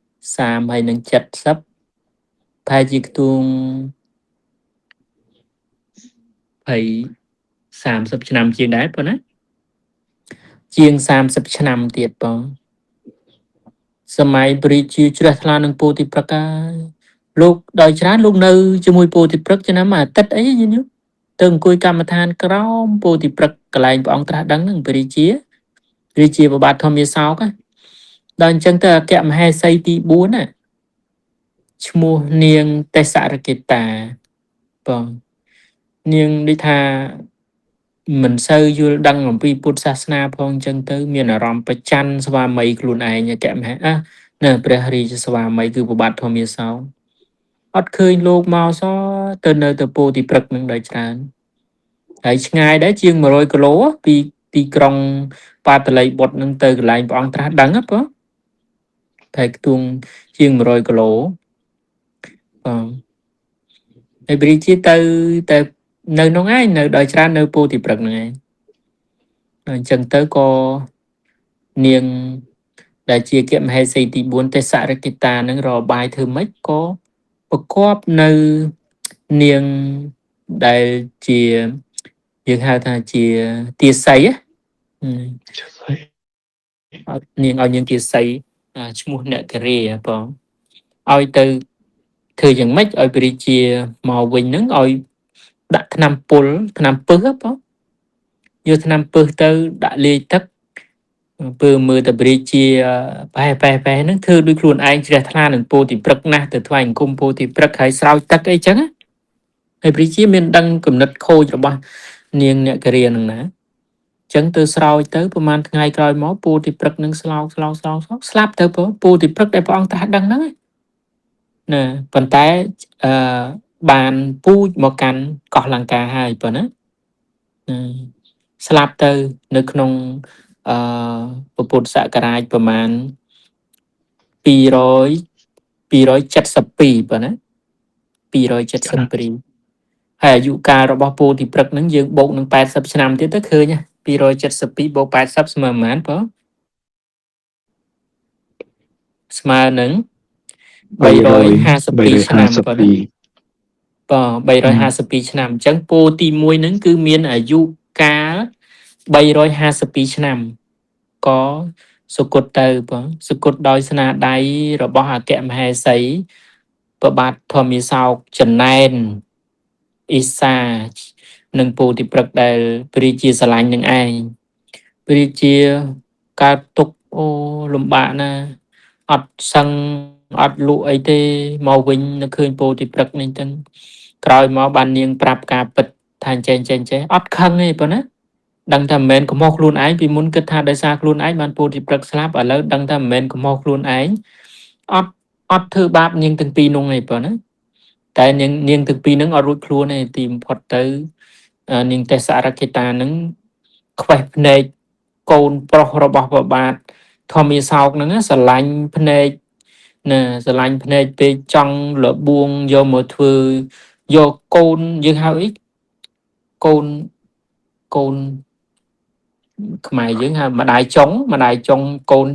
30ហើយនឹង70ប្រហែលជាខ្ទង់20 30ឆ្នាំជាងដែរប៉ុណ្ណាជាង30ឆ្នាំទៀតបងសម័យព្រះរាជាជ្រះថ្លានឹងពោធិព្រឹក្សហើយលោកដោយច្រើនលោកនៅជាមួយពោធិព្រឹក្សឆ្នាំអាទិត្យអីញញទៅអង្គុយកម្មដ្ឋានក្រោមពោធិព្រឹក្សកន្លែងព្រះអង្គត្រាស់ដឹងនឹងព្រះរាជាព្រះរាជាប្របាទធម្មាសោកដល់អញ្ចឹងទៅអគ្គមហេសីទី4ណាឈ្មោះនាងទេសរកេតាបងនាងដូចថាមិនសូវយល់ដឹងអំពីពុទ្ធសាសនាផងអញ្ចឹងទៅមានអារម្មណ៍ប្រច័នស្វាមីខ្លួនឯងអគ្គមហេអះនៅព្រះរាជស្វាមីគឺប្របាទធម្មាសោកអត់ឃើញលោកមកសទៅនៅទៅពោធិព្រឹក្សនឹងដោយច្រើនហើយឆ្ងាយដែរជាង100គីឡូពីទីក្រុងបាតលីបុត្រនឹងទៅកន្លែងព្រះអង្គត្រាស់ដឹងណាបងតែខ្ទង់ជាង100គីឡូបងហើយព្រះរាជាទៅតែនៅនោះឯងនៅដោយច្រើននៅពោធិព្រឹក្សហ្នឹងឯងអញ្ចឹងទៅក៏នាងដែលជាគមហេសីទី4ទេសរកិតានឹងរបាយធ្វើម៉េចក៏ប្រកបនៅនាងដែលជាយើងហៅថាជាទាសីណានាងឲ្យនាងទាសីឈ្មោះអ្នកករាបងឲ្យទៅធ្វើយ៉ាងម៉េចឲ្យព្រះរាជាមកវិញហ្នឹងឲ្យដាក់ថ្នាំពុលថ្នាំពឹសបងយកថ្នាំពឹសទៅដាក់លាយទឹកពើមើលតែព្រះរាជាប៉ែប៉ែប៉ែហ្នឹងធ្វើដូចខ្លួនឯងជ្រះថ្លានឹងពោធិព្រឹក្សណាស់ទៅថ្វាយអង្គមពោធិព្រឹក្សហើយស្រោចទឹកអីចឹងហើយព្រះរាជាមានដឹងគំនិតខូចរបស់នាងអ្នកករាហ្នឹងណាចឹងទៅស្រោចទៅប្រហែលថ្ងៃក្រោយមកពោធិព្រឹក្សនឹងស្លោកស្លោកស្លោកស្លោកស្លាប់ទៅពោធិព្រឹក្សដែលព្រះអង្គត្រាស់ដឹងហ្នឹងណាប៉ុន្តែអឺបានពូជមកកាន់កោះលង្កាហើយប៉ុណ្ណាស្លាប់ទៅនៅក្នុងអឺពុទ្ធសករាជប្រមាណ200 272ប៉ុណ្ណា272ហើយអាយុកាលរបស់ពោធិព្រឹក្សហ្នឹងយើងបូកនឹង80ឆ្នាំទៀតទៅឃើញ272បូក80ស្មើប៉ុន្មានបងស្មើនឹង352ឆ្នាំប៉ុណ្ណាបាទ352ឆ្នាំអញ្ចឹងពោទី1ហ្នឹងគឺមានអាយុកាល352ឆ្នាំក៏សុគតទៅបងសុគតដោយស្នាដៃរបស់អគ្គមហេសីប្របាទធម្មាសោកចំណែនអ៊ីសានិងពោធិព្រឹក្សដែលព្រះរាជាស្រឡាញ់នឹងឯងព្រះរាជាកើតទុកអូលំបាកណាស់អត់សឹងអត់លក់អីទេមកវិញនៅឃើញពោធិព្រឹក្សនេះចឹងក្រោយមកបាននាងប្រាប់ការពិតថាចេះចេះចេះអត់ខឹងទេប៉ុណ្ណាដឹងថាមិនមែនកំហុសខ្លួនឯងពីមុនគិតថាដោយសារខ្លួនឯងបានពោធិព្រឹក្សស្លាប់ឥឡូវដឹងថាមិនមែនកំហុសខ្លួនឯងអត់អត់ធ្វើបាបនាងទាំងពីរនោះឯងប៉ុណ្ណាតែនាងនាងទាំងពីរហ្នឹងអត់រួចខ្លួនទេទីបំផុតទៅនាងទេសរកិតាហ្នឹងខ្វេះភ្នែកកូនប្រុសរបស់ព្រះបាទធម្មាសោកហ្នឹងស្រឡាញ់ភ្នែកណាស្រឡាញ់ភ្នែកពេកចង់លបួងយកមកធ្វើយកកូនយើងហៅអីកូនកូនខ្មែរយើងហៅម្ដាយចុងម្ដាយចុងកូន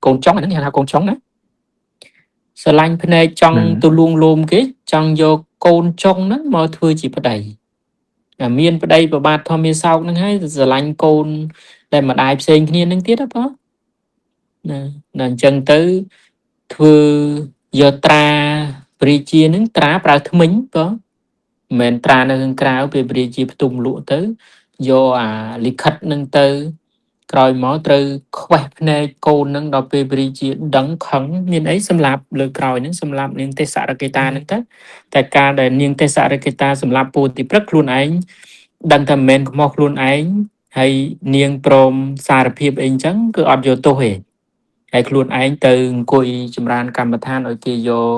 កូនចុងអាហ្នឹងគេហៅថាកូនចុងណា ស្រឡាញ់ភ្នែកចង់ ហ្នឹង ទៅលួងលោមគេចង់យកកូនចុងហ្នឹងមកធ្វើជាប្តីតែមានប្តីប្របាទធម្មាសោកហ្នឹងហើយស្រឡាញ់កូនដែលម្ដាយផ្សេងគ្នាហ្នឹងទៀតហ៎បងណាដល់អញ្ចឹងទៅធ្វើយកត្រាព្រះរាជាហ្នឹងត្រាប្រើធ្មេញបងមិនមែនត្រានៅខាងក្រៅពេលព្រះរាជាផ្ទុំលក់ទៅយកអាលិខិតហ្នឹងទៅក្រោយមកត្រូវខ្វេះភ្នែកកូនហ្នឹងដល់ពេលព្រះរាជាដឹងខឹងមានអីសម្លាប់លើក្រោយហ្នឹងសម្លាប់នាងទេសរកេតាហ្នឹងទៅតែការដែលនាងទេសរកេតាសម្លាប់ពោធិព្រឹកខ្លួនឯងដឹងថាមិនមែនកំហុសខ្លួនឯងហើយនាងព្រមសារភាពអីអញ្ចឹងគឺអត់យកទោសទេហើយខ្លួនឯងទៅអង្គុយចម្រើនកម្មដ្ឋានឲ្យគេយក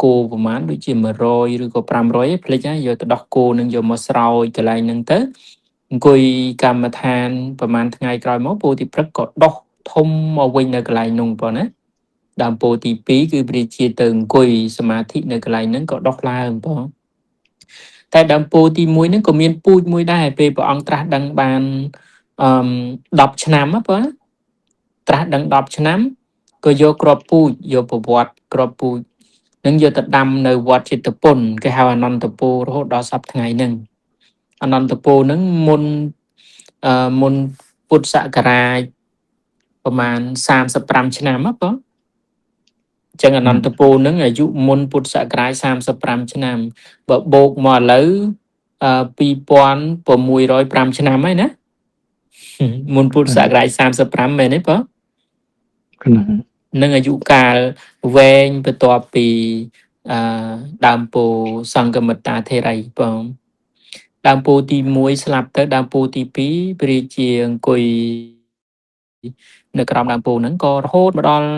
គោប្រហែលដូចជា100ឬក៏500ឯងភ្លេចហើយយកទៅដោះគោនឹងយកមកស្រោចកន្លែងហ្នឹងទៅអង្គុយកម្មដ្ឋានប្រហែលថ្ងៃក្រោយមកពោធិព្រឹកក៏ដោះធំមកវិញនៅកន្លែងនោះបងណាដើមពោធិទី2គឺព្រះរាជាទៅអង្គុយសមាធិនៅកន្លែងហ្នឹងក៏ដោះឡើងបងតែដើមពោធិទី1ហ្នឹងក៏មានពូជមួយដែរពេលព្រះអង្គត្រាស់ដឹងបានអឺ10ឆ្នាំណាបងត្រាស់ដឹង10ឆ្នាំក៏យកគ្រាប់ពូជយកប្រវត្តិគ្រាប់ពូជនឹងយកទៅដាំនៅវត្តចេតពុនគេហៅអនន្តពោរហូតដល់សប្តាហ៍ថ្ងៃហ្នឹងអនន្តពោហ្នឹងមុនមុនពុទ្ធសករាជប្រហែល35ឆ្នាំណាបងអញ្ចឹងអនន្តពោហ្នឹងអាយុមុនពុទ្ធសករាជ35ឆ្នាំបើបូកមកឥឡូវ2605ឆ្នាំហើយណាមុនពុទ្ធសករាជ35មែនទេបង ណា នឹងអាយុកាលវែងបន្ទាប់ពីអឺដើមពោសង្ឃមិត្តាធេរីបងដើមពោទី1ស្លាប់ទៅដើមពោទី2ព្រះរាជាអង្គុយនៅក្រោមដើមពោហ្នឹងក៏រហូតមកដល់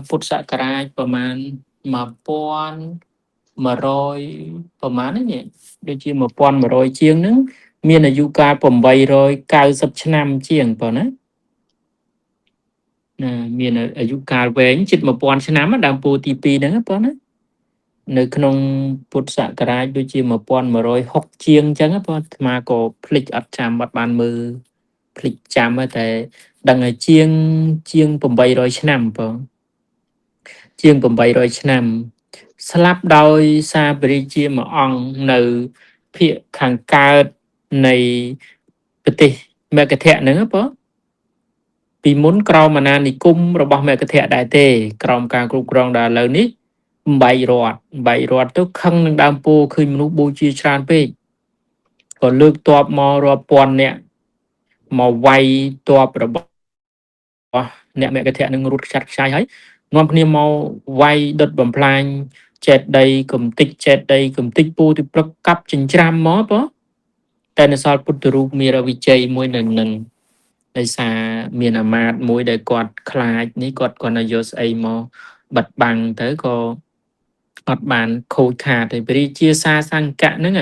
ពុទ្ធសករាជប្រមាណ1100ប្រមាណនេះដូចជា1100ជាងហ្នឹងមានអាយុកាល890ឆ្នាំជាងបងណាណាមានអាយុកាលវែងជិត1000ឆ្នាំដើមពោទី2ហ្នឹងបងណានៅក្នុងពុទ្ធសករាជដូចជា1160ជាងអញ្ចឹងបងអាត្មាក៏ភ្លេចអត់ចាំអត់បានមើលភ្លេចចាំតែដឹងថាជាង800ឆ្នាំបងជាង800ឆ្នាំស្លាប់ដោយសារព្រះរាជាមួយអង្គនៅភាគខាងកើតនៃប្រទេសមគធៈហ្នឹងបងពីមុនក្រោមអាណានិគមរបស់មគធៈដែរទេក្រោមការគ្រប់គ្រងដល់ឥឡូវនេះបំបែករฐទៅខឹងនឹងដើមពោឃើញមនុស្សបូជាច្រើនពេកក៏លើកតបមករាប់ពាន់អ្នកមកវាយតបរបស់អ្នកមគធៈនឹងរត់ខ្ចាត់ខ្ចាយហើយនាំគ្នាមកវាយដុតបំផ្លាញចេតីកំតិចចេតីកំតិចពូទីព្រឹកកាប់ចិញ្ច្រាំមកបងតែនៅសល់ពុទ្ធរូបមានវិជ័យមួយនៅនឹងដោយសារមានអាមាត្យមួយដែលគាត់ខ្លាចនេះគាត់គាត់ទៅយកស្អីមកបិទបាំងទៅក៏អត់បានខូចខាតទេព្រះរាជាសាសង្កៈហ្នឹង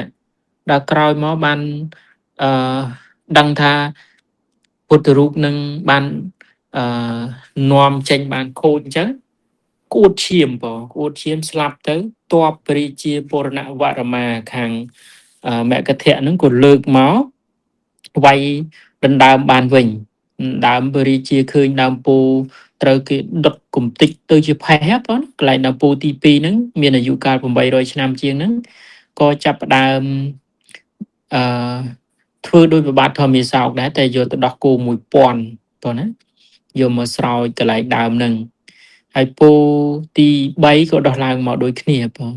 ដល់ក្រោយមកបានអឺដឹងថាពុទ្ធរូបនឹងបានអឺនាំចេញបានខូចអញ្ចឹងក្អួតឈាមបងក្អួតឈាមស្លាប់ទៅតបព្រះរាជាពរណវរមាខាងមគធៈហ្នឹងក៏លើកមកវាយដណ្ដើមបានវិញដើមព្រះរាជាឃើញដើមពូត្រូវគេដុតកំតិចទៅជាផេះបងកន្លែងដើមពូទី2ហ្នឹងមានអាយុកាល800ឆ្នាំជាងហ្នឹងក៏ចាប់ផ្ដើមអឺធ្វើដោយប្របាទធម្មាសោកដែរតែយកទៅដោះគោ1000បងណាយកមកស្រោចកន្លែងដើមហ្នឹងហើយពូទី3ក៏ដោះឡើងមកដូចគ្នាបង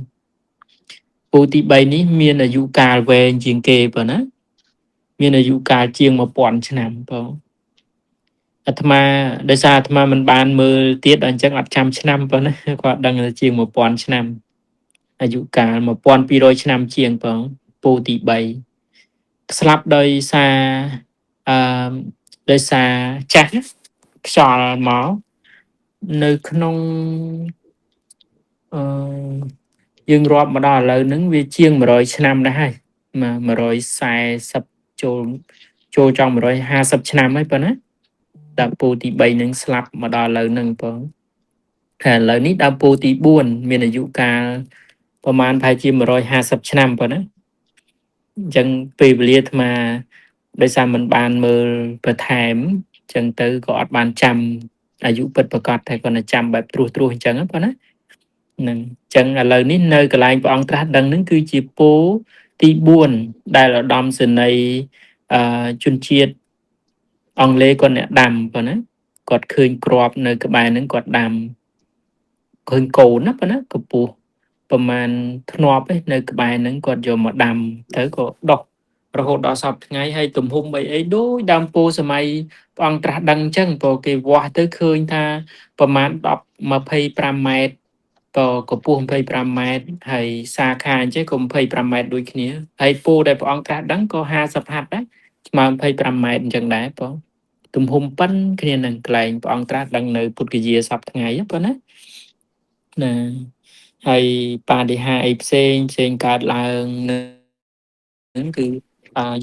ពូទី3នេះមានអាយុកាលវែងជាងគេបងណាមានអាយុកាលជាង1000ឆ្នាំបងអាត្មាដោយសារអាត្មាមិនបានមើលទៀតដល់អញ្ចឹងអត់ចាំឆ្នាំបងណាគាត់ដឹងថាជាង1000ឆ្នាំអាយុកាល1200ឆ្នាំជាងបងពូទី3ស្លាប់ដោយសារអឺដោយសារចាស់ខ្យល់មកនៅក្នុងអឺយើងរាប់មកដល់ឥឡូវហ្នឹងវាជាង100ឆ្នាំដែរហើយ140ចូលចង់150ឆ្នាំហើយប៉ុណ្ណាដើមពូទី3នឹងស្លាប់មកដល់ឥឡូវហ្នឹងបងតែឥឡូវនេះដើមពូទី4មានអាយុកាលប្រហែលប្រហែលជា150ឆ្នាំប៉ុណ្ណាអញ្ចឹងពេលវេលាអាត្មាដោយសារមិនបានមើលបន្ថែមអញ្ចឹងទៅក៏អត់បានចាំអាយុពិតប្រាកដតែគាត់តែចាំបែបត្រួសត្រាសអញ្ចឹងប៉ុណ្ណា នឹងអញ្ចឹងឥឡូវនេះនៅកន្លែងព្រះអង្គត្រាស់ដឹងនឹងគឺជាពោទី4ដែលឧត្តមសេនីយ៍ជនជាតិអង់គ្លេសគាត់អ្នកដាំប៉ុណ្ណាគាត់ឃើញគ្រាប់នៅក្បែរហ្នឹងគាត់ដាំឃើញកូនណាប៉ុណ្ណាកម្ពស់ប្រមាណធ្នាប់ឯនៅក្បែរហ្នឹងគាត់យកមកដាំទៅក៏ដុះរហូតដល់សពថ្ងៃហើយទំហំអីអីដូចដើមពោសម័យព្រះអង្គត្រាស់ដឹងអញ្ចឹងព្រោះគេវាស់ទៅឃើញថាប្រមាណ10 25ម៉ែត្រក៏កម្ពស់25ម៉ែត្រហើយសាខាអញ្ចឹងក៏25ម៉ែត្រដូចគ្នាហើយពោដែលព្រះអង្គត្រាស់ដឹងក៏50ហត្ថដែរស្មើ25ម៉ែត្រអញ្ចឹងដែរបងទំហំប៉ុនគ្នានឹងកន្លែងព្រះអង្គត្រាស់ដឹងនៅពុទ្ធគយាសពថ្ងៃប៉ុណ្ណាណាហើយបដិហាអីផ្សេងផ្សេងកើតឡើងនឹងគឺ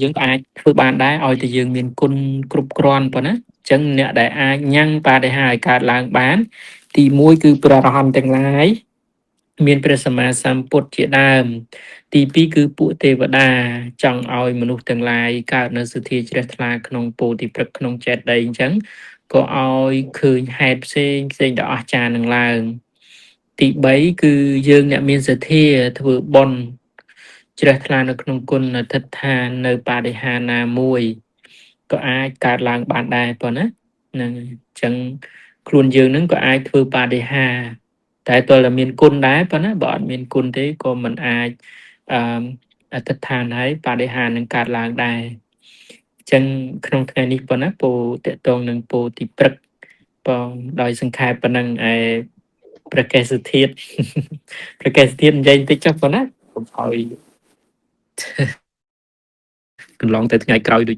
យើងអាចធ្វើបានដែរឲ្យតែយើងមានគុណគ្រប់គ្រាន់ប៉ុណ្ណាអញ្ចឹងអ្នកដែលអាចញ៉ាំងបដិហាឲ្យកើតឡើងបាន ទី1គឺព្រះអរហន្តទាំងឡាយមានព្រះសម្មាសម្ពុទ្ធជាដើម ទី2គឺពួកទេវតាចង់ឲ្យមនុស្សទាំងឡាយកើតនៅសទ្ធាជ្រះថ្លាក្នុងពោធិព្រឹក្សក្នុងចេតិយអញ្ចឹងក៏ឲ្យឃើញហេតុផ្សេងផ្សេងដ៏អស្ចារ្យនឹងឡើងទី3គឺយើងអ្នកមានសទ្ធាធ្វើបុណ្យជ្រះថ្លានៅក្នុងគុណអធិដ្ឋាននៅបដិហាណាមួយក៏អាចកើតឡើងបានដែរប៉ុណ្ណាហ្នឹងអញ្ចឹងខ្លួនយើងនឹងក៏អាចធ្វើបដិហាតែទល់តែមានគុណដែរប៉ុណ្ណាបើអត់មានគុណទេក៏មិនអាចអឺអធិដ្ឋានហើយបដិហានឹងកើតឡើងដែរអញ្ចឹងក្នុងថ្ងៃនេះប៉ុណ្ណាពោតកតងនឹងពោទីព្រឹកបងដោយសង្ខេបប៉ុណ្ណឹងឯព្រះកេសធាតុព្រះកេសធាតុនិយាយបន្តិចចុះប៉ុណ្ណាកុំឲ្យកន្លងទៅថ្ងៃក្រោយដូច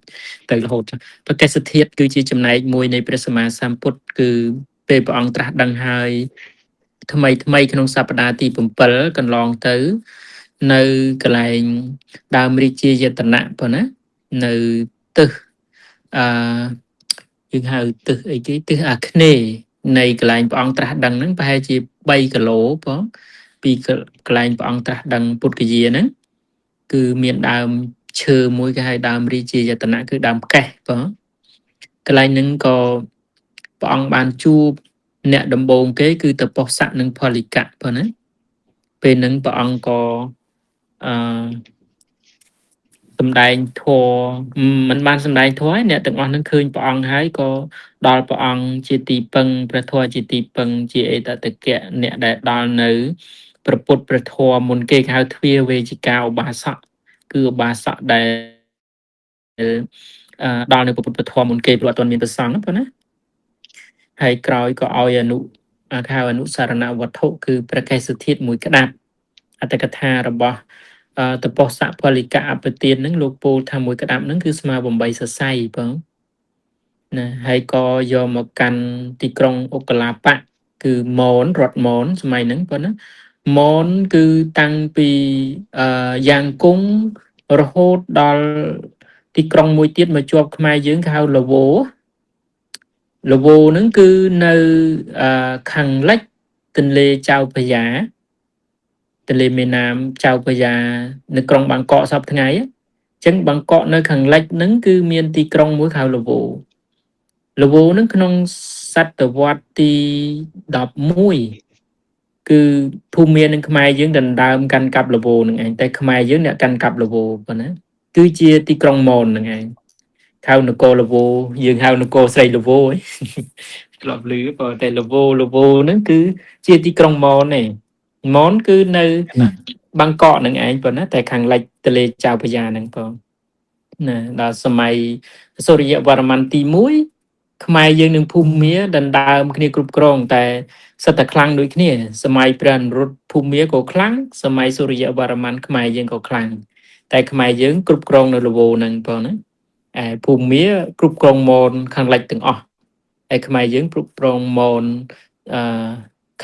ទៅរហូតព្រះកេសធាតុគឺជាចំណែកមួយនៃព្រះសម្មាសម្ពុទ្ធគឺពេលព្រះអង្គត្រាស់ដឹងហើយថ្មីថ្មីក្នុងសប្តាហ៍ទី7កន្លងទៅនៅកន្លែងដើមរាជាយតនៈប៉ុណ្ណានៅទិសអឺយើងហៅទិសអីគេទិសអាគ្នេយ៍នៃកន្លែងព្រះអង្គត្រាស់ដឹងហ្នឹងប្រហែលជា3គីឡូបងពីកន្លែងព្រះអង្គត្រាស់ដឹងពុទ្ធគយាហ្នឹងគឺមានដើមឈើមួយគេហៅដើមរាជាយតនៈគឺដើមកេះបងកន្លែងហ្នឹងក៏ព្រះអង្គបានជួបអ្នកដំបូងគេគឺតពស្សៈនិងផលិកៈបងណាពេលហ្នឹងព្រះអង្គក៏អឺសម្ដែងធម៌មិនបានសម្ដែងធម៌ឯអ្នកទាំងអស់នឹងឃើញព្រះអង្គហើយក៏ដល់ព្រះអង្គជាទីពឹងព្រះធម៌ជាទីពឹងជាអេតតកៈអ្នកដែលដល់នៅព្រះពុទ្ធព្រះធម៌មុនគេគេហៅទ្វាវេជិកាឧបាសកគឺឧបាសកដែលដល់នៅព្រះពុទ្ធព្រះធម៌មុនគេព្រោះអត់ទាន់មានព្រះសង្ឃណាហើយក្រោយក៏ឲ្យអនុគេហៅអនុសារណវត្ថុគឺព្រះកេសធាតុមួយក្តាប់អត្តកថារបស់តពស្សៈពលិកៈអបទានហ្នឹងលោកពោលថាមួយក្តាប់ហ្នឹងគឺស្មើ8សរសៃបងណាហើយក៏យកមកកាន់ទីក្រុងឧកលាបៈគឺមនរដ្ឋមនសម័យហ្នឹងប៉ុណ្ណាមនគឺតាំងពីយ៉ាងគង់រហូតដល់ទីក្រុងមួយទៀតមកជាប់ខ្មែរយើងគេហៅលវោលវោហ្នឹងគឺនៅខាងលិចទន្លេចៅព្រះយាទន្លេមេណាមចៅព្រះយានៅក្រុងបាងកកសប្តាហ៍ថ្ងៃអញ្ចឹងបាងកកនៅខាងលិចហ្នឹងគឺមានទីក្រុងមួយហៅលវោលវោហ្នឹងក្នុងសតវត្សទី11គឺភូមិនឹងខ្មែរយើងដណ្ដើមកាន់កាប់លវោនឹងឯងតែខ្មែរយើងអ្នកកាន់កាប់លវោប៉ុណ្ណាគឺជាទីក្រុងមននឹងឯងហៅនគរលវោយើងហៅនគរស្រីលវោឯងធ្លាប់ឮបើតែលវោលវោហ្នឹងគឺជាទីក្រុងមនឯងមនគឺនៅបាងកកនឹងឯងប៉ុណ្ណាតែខាងលិចទន្លេចៅព្រះយាហ្នឹងបងណាដល់សម័យសូរិយវរ្ម័នទី1ខ្មែរយើងនឹងភូមិដណ្ដើមគ្នាគ្រប់គ្រងតែសិតតែខ្លាំងដូចគ្នាសម័យព្រះអនុរុទ្ធភូមិក៏ខ្លាំងសម័យសូរិយវរ្ម័នខ្មែរយើងក៏ខ្លាំងតែខ្មែរយើងគ្រប់គ្រងនៅលវោហ្នឹងបងណាឯភូមិគ្រប់គ្រងមនខាងលិចទាំងអស់ឯខ្មែរយើងគ្រប់គ្រងមនអឺ